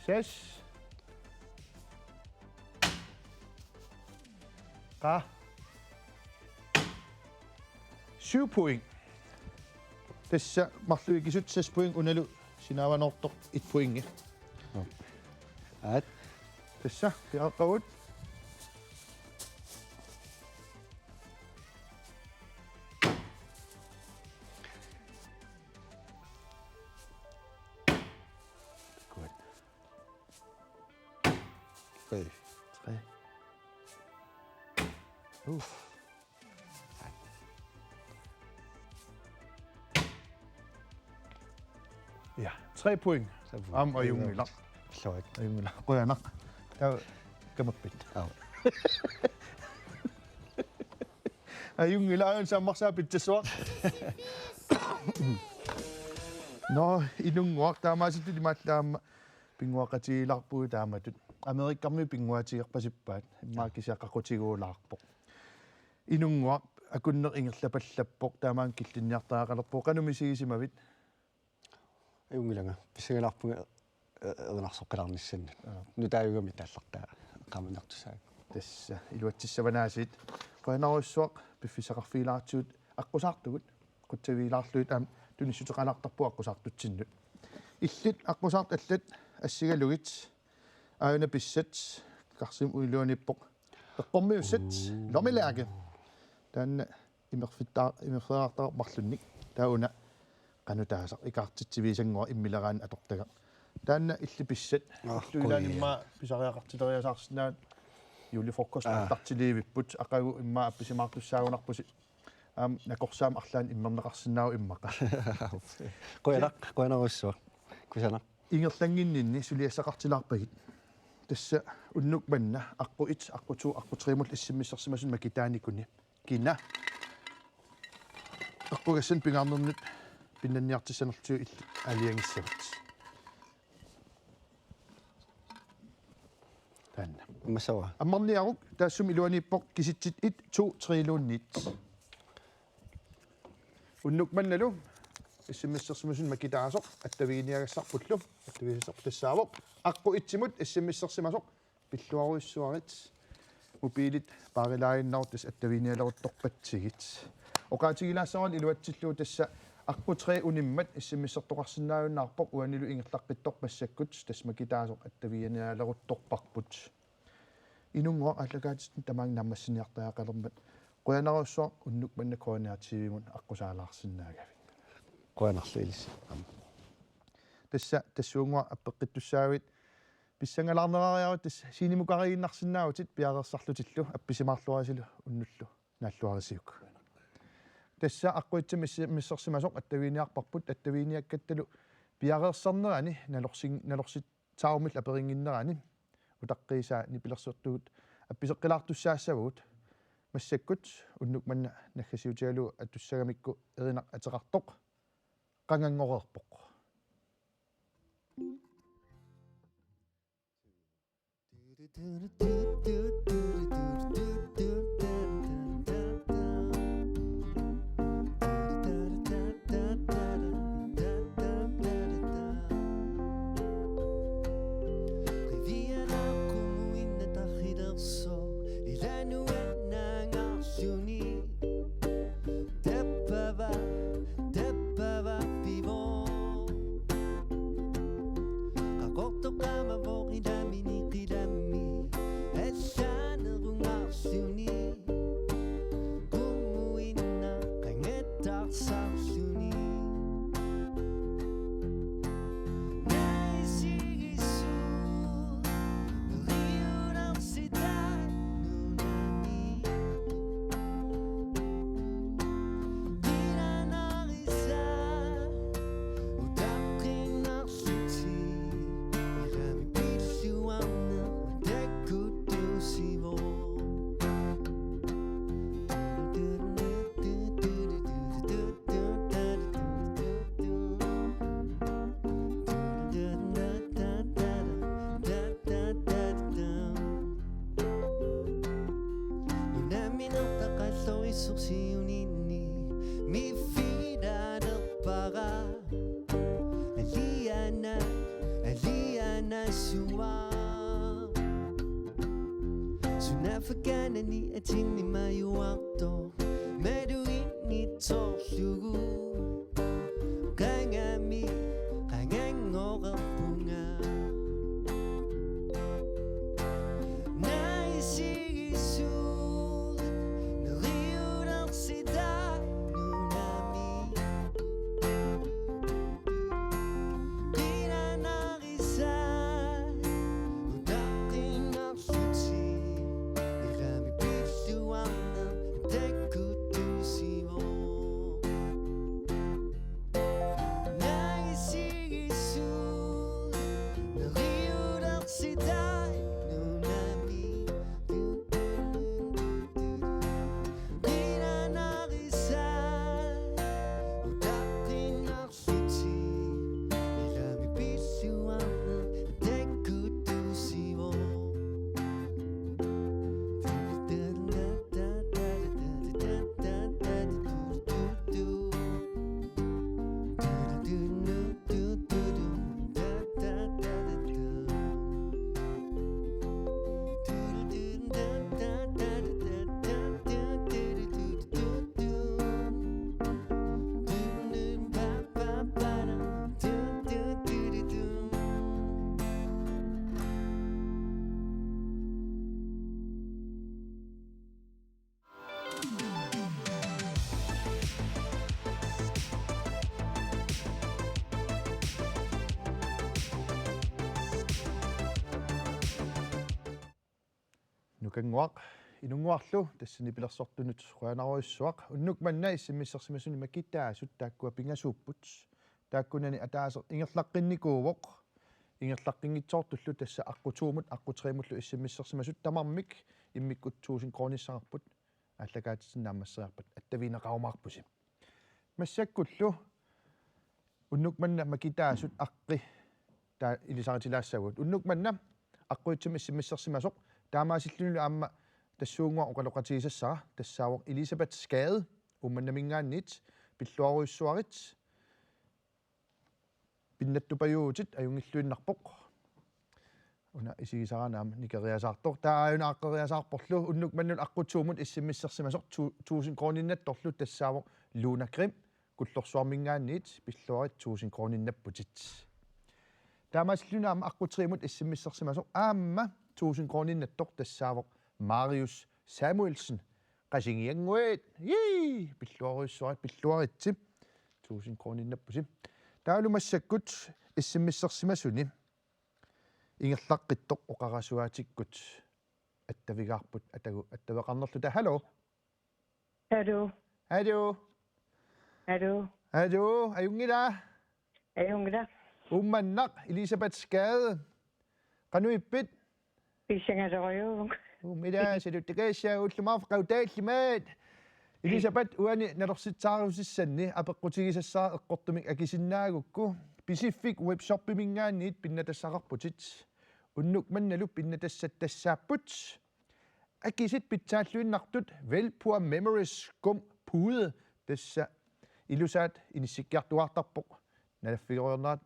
Seks. Qa. Syv point. Tassa marluk ikisut seks point, unalu sinaavanoortoq et pointi. Aat. Tassa, piareeqqavugut. Godt. Tre. Tre. Uff. Ja, tre point. Tre point. Aamma ajunngilaq. Illuat. Ajunngilaq. Qujanaq. Taava kammappit. Aap. Ajunngilaq, aajuna sammarsaa pitsassuaq. Nå, Inunnguaq, taamaasilluni imaallaat aamma pinnguaqatigiilaarpugut taamatut. Amerikkarmiut pinnguatigerpasippaat. Immaqa kisianni qaqutiguulaarpoq. Inunnguaq akunneq ingerlapallappoq, taamaammat killinniartariaqalerpoq. Qanoq misigisimavit? Ajunngilanga. Pissangalaarpunga, e-, erinarsoqqilaarnissannut. Aap. Nutaajugami taallartaa eqqaamanertussaagut. Tassa iluatsissavanaasiit. Qujanarujussuaq piffissaqarfigilaartigut aqqusaartugut. Qutsavigilaarlugit aamma tunissuteqalaartarpugut aqqusaartutsinnut. Illit aqqusaartut allat assigalugit aajuna pissat, karsiup iluaniippoq eqqormiussat. Uu. Lommelærke. Taanna imerfittaa-, imerfeerartaqarpoq marlunnik. Taava una qanoq taasaq, ikaartitsiviusannguaq immileraanni atortagaq. Taanna illit pissat. Aa, ullut ilaanni qujan. Immaqa pisariaqartileriasaarsinnaavat, julefrokost. Aa. Aallartiliivipput, aqagu immaqa appisimaartussaagunarpusi. Aamma nakorsaammik arlaannik immerneqarsinnaavoq immaqa. Qujanaq, qujanarujussuaq. Kusanaq. Ingerlannginninni suliassaqartilaarpagit. Tassa unnuk manna aqqut et, aqqut to, aqqut tre-mut S M S-ersimasunut makitaanikuni. Kina eqqugassanut pingaarnernut pinnanniartissanerlugu illit aalajangissavat. Taanna. Ammassavara. Ammarniaruk, taassuma iluaniippoq kisitsit et, to, tre-luunniit. Unnuk mannalu S M S-ersimasunut makitaasoq attaviginiagassarpullu, attavigisassaarput tassaavoq aqqut et-imut S M S-ersimasoq. Pilluarujussuarit, mobilit paarilaaginnarutta tassa attaviginialeruttorpatsigit. Oqaatigilaassavara iluatsillugu tassa aqqut tre unimmat S M S-ertoqarsinnaajunnaarpoq, uanilu ingerlaqqittoq massakkut, tassa makitaasoq attaviginialeruttorparput. Inunnguaq, aallakaatitsinni tamaanga naammassiniartariaqalermat qujanarujussuaq, unnuk manna K N R T V-mut aqqusaalaarsinnaagavit. Qujanarlu ilissi. Tassa tassuunnguaq appeqqittussaavit. Pissangalaarnerariaruk, tassa scenemukariiginnarsinnaavutit piareersarlutillu, appisimaarluarisilu unnullu naalluarisiuk. Tassa aqqut et-imut S M S-ersimasoq attaviginiarparput, attaviginiakkattalu piareersarnerani nalorsin-, nalorsitsaarummillu aperinnginnerani utaqqiisaa nipilersortugut appiseqqilaartussaassavagut. Massakkut unnuk manna naggasiutigalugu atussagamikku erinaq ateqartoq qanganngoreerpoq. Tappava, tappava pivoq. Fakanani atinni majuarto maluinngitsorlugu. Qangami qanganngorpunga. Naisigisut neriulersitaa nunami. Qilanarisat utaqqinnar Nukannguaq, Inunnguarlu tassani pilersortunut qujanarujussuaq. Unnuk manna S M S-ersimasuni makitaasut taakkua pingasuupput. Taakkunani ataaseq ingerlaqqinnikuuvoq. Ingerlaqqinngitsoortullu tassa aqqut to-mut, aqqut tre-mullu S M S-ersimasut tamarmik immikkut tusind kronissagarput. Aallakaatitsinnut naammasseriarpat attavigineqarumaarpusi. Massakkullu unnuk manna makitaasut aqqi taava ilisaritilaassavagut. Unnuk manna aqqujutsimik S M S-ersimasoq, taamaasillunilu aamma tassuunnguaq oqaloqatigisassara, tassaavoq Elisabeth Skade Uummannaminngaanniit, pilluarujussuarit, pinnattupajuuvutit, ajunngilluinnarpoq. Una isigisara aamma nikeriasaartoq. Taava aajuna aaqqeriasaarporlu, unnuk mannut aqqut to-mut S M S-ersimasoq tu-, tusind kroninnattorlu, tassaavoq Luna Grim Kullorsuarminngaanniit, pilluarit tusind kroninnapputit. Taamaasilluni aamma aqqut tre-mut S M S-ersimasoq aamma tusind kroninnattoq, tassaavoq Marius Samuelsen, Qasigiannguit. Jii! Pilluarujussuarit, pilluaritsi. Tusind kroninnappusi. Taavalu massakkut S M S-ersimasuni ingerlaqqittoq oqarasuaatikkut attavigaarput, atagu attaveqarnerluta. Hallo. Hallo. Hallo. Hallo. Hallo, ajunngilaq. Ajunngilaq. Uummannaq, Elisabeth Skade. Qanoq ippit? Pissangasorujuk. Uum, ila, saluttakassaa, ullumaarfik qautallimaat. Elisabeth, uani nalorsitsaarusussanni apeqqutigisassara eqqortumik akisinnaagukku, Pisiffik webshopiminngaanniit pinnatassaqarputit. Unnuk mannalu pinnatassat tassaapput: Akisit pitsaalluinnartut, vælg pur memories skum pude, tassa ilusaat inissikkiartuaartarpoq. Nalaffigerujoornerat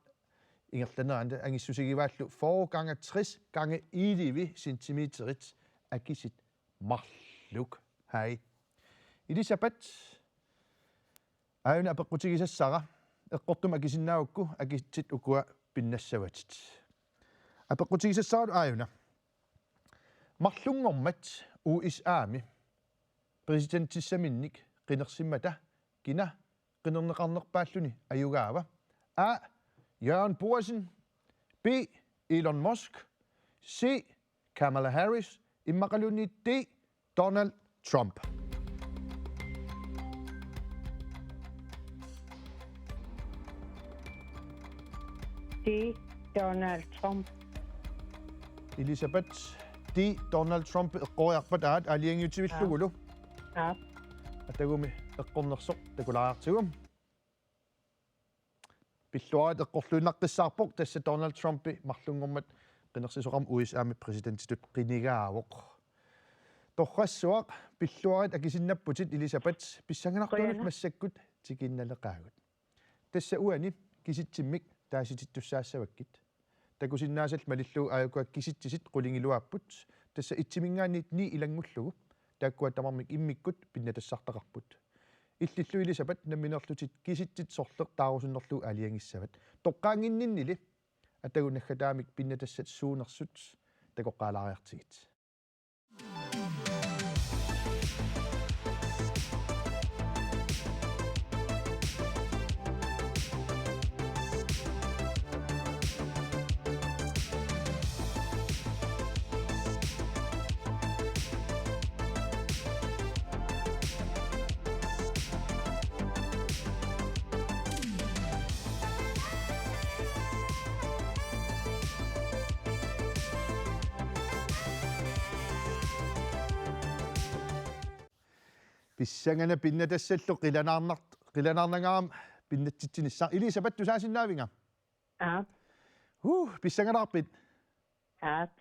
ingerlanerani angissusigivaallu fyrre gange tres gange elleve centimeterit, akisit marluk. Hej. Elisabeth, aajuna apeqqutigisassara, eqqortumik akisinnaagukku akitsit ukua pinnassavatit. Apeqqutigisassaralu aajuna: Marlunngormat U S A-mi præsidentissaminnik qinersimmata kina qinerneqarnerpaalluni ajugaava? A: Jørgen Boasen. B: Elon Musk. C: Kamala Harris. Immaqaluunniit D: Donald Trump. D: Donald Trump. Elisabeth, D: Donald Trump eqqoriarpat, aat aalajangiutivillugulu. Aap. Atagumi eqqornersoq takulaariartigu. Pilluarit eqqorluinnaqqissaarpoq, tassa Donald Trumpi marlunngormat qinersisoqarmat U S A-mi præsidentitut qinigaavoq. Torrassuaq, pilluarit akisinnapputit, Elisabeth, pissanganartuunut. Qujanaq. Massakkut tikiinnaleqaagut. Tassa uani kisitsimmik taasitittussaassavakkit. Takusinnaasallit malillugu aajuku kisitsisit qulingiluaapput. Tassa itsiminngaanniit ni ilanngullugu. Taakkua tamarmik immikkut pinnatassartaqarput. Illillu Elisabeth nammineerlutit kisitsit sorleq taarusunnerlugu aalajangissavat. Toqqaannginninnili atagu naggataamik pinnatassat suunersut takoqqaalaariartigit. Pissanganaq pinnatassallu qilanaarnar-, qilanaarnangaarami pinnatsitsinissaq. Elisabeth, tusaasinnaavinga? Aap. Huh, pissangalaarpit? Aap.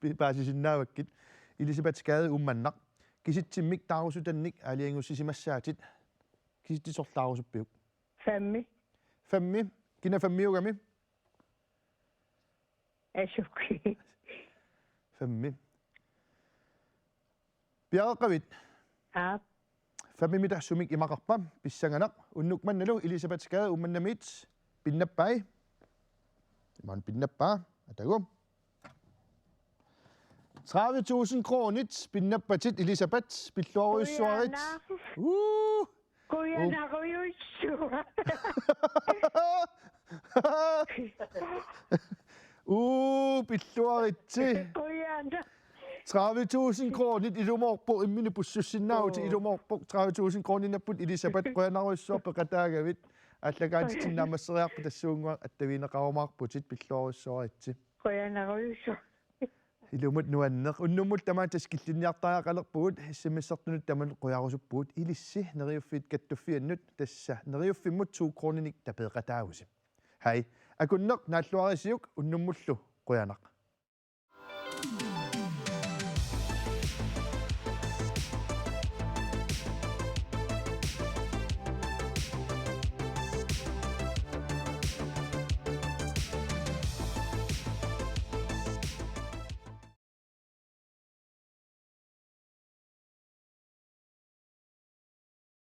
Pi-, paasisinnaavakkit. Elisabeth Gade Uummannaq. Kisitsimmik taarusutannik aalajangiussisimassaatit. Kisitsit sorleq taarusuppiuk? Femmi. Femmi. Kina femmiugami? Asuki. Femmi. Piareeqqavit? Aap. Femmimita sumik imaqarpa? Pissanganaq. Unnuk mannalu Elisabeth Gade Uummannamiit pinnappai. Imaluunniit pinnappaa. Atagu. Tredive tusind kronit pinnappatit, Elisabeth, pilluarujussuarit. Qujanaq. Uu! Qujanarujussuaq. Uu, pilluaritsi. Qujanaq. Tredive tusind kronit ilumoorpoq, imminut pussussinnaavutit. Uu. Ilumoorpoq, tredive tusind kroninnapput, Elisabeth, qujanarujussuaq peqataagavit. Aallakaatitsinni naammasseriarput tassuunnguaq attavigineqarumaarputit, pilluarujussuaritsi. Qujanarujussuaq. Ilumut nuanneq. Unnummut tamaat tassa killinniartariaqalerpugut, S M S-ertunut tamanut qujarusuppugut, ilissi Neriuffiit Kattuffiannut, tassa Neriuffimmut to kroninik tapeeqataavusi. Hej. Akunneq naalluarisiuk, unnummullu qujanaq.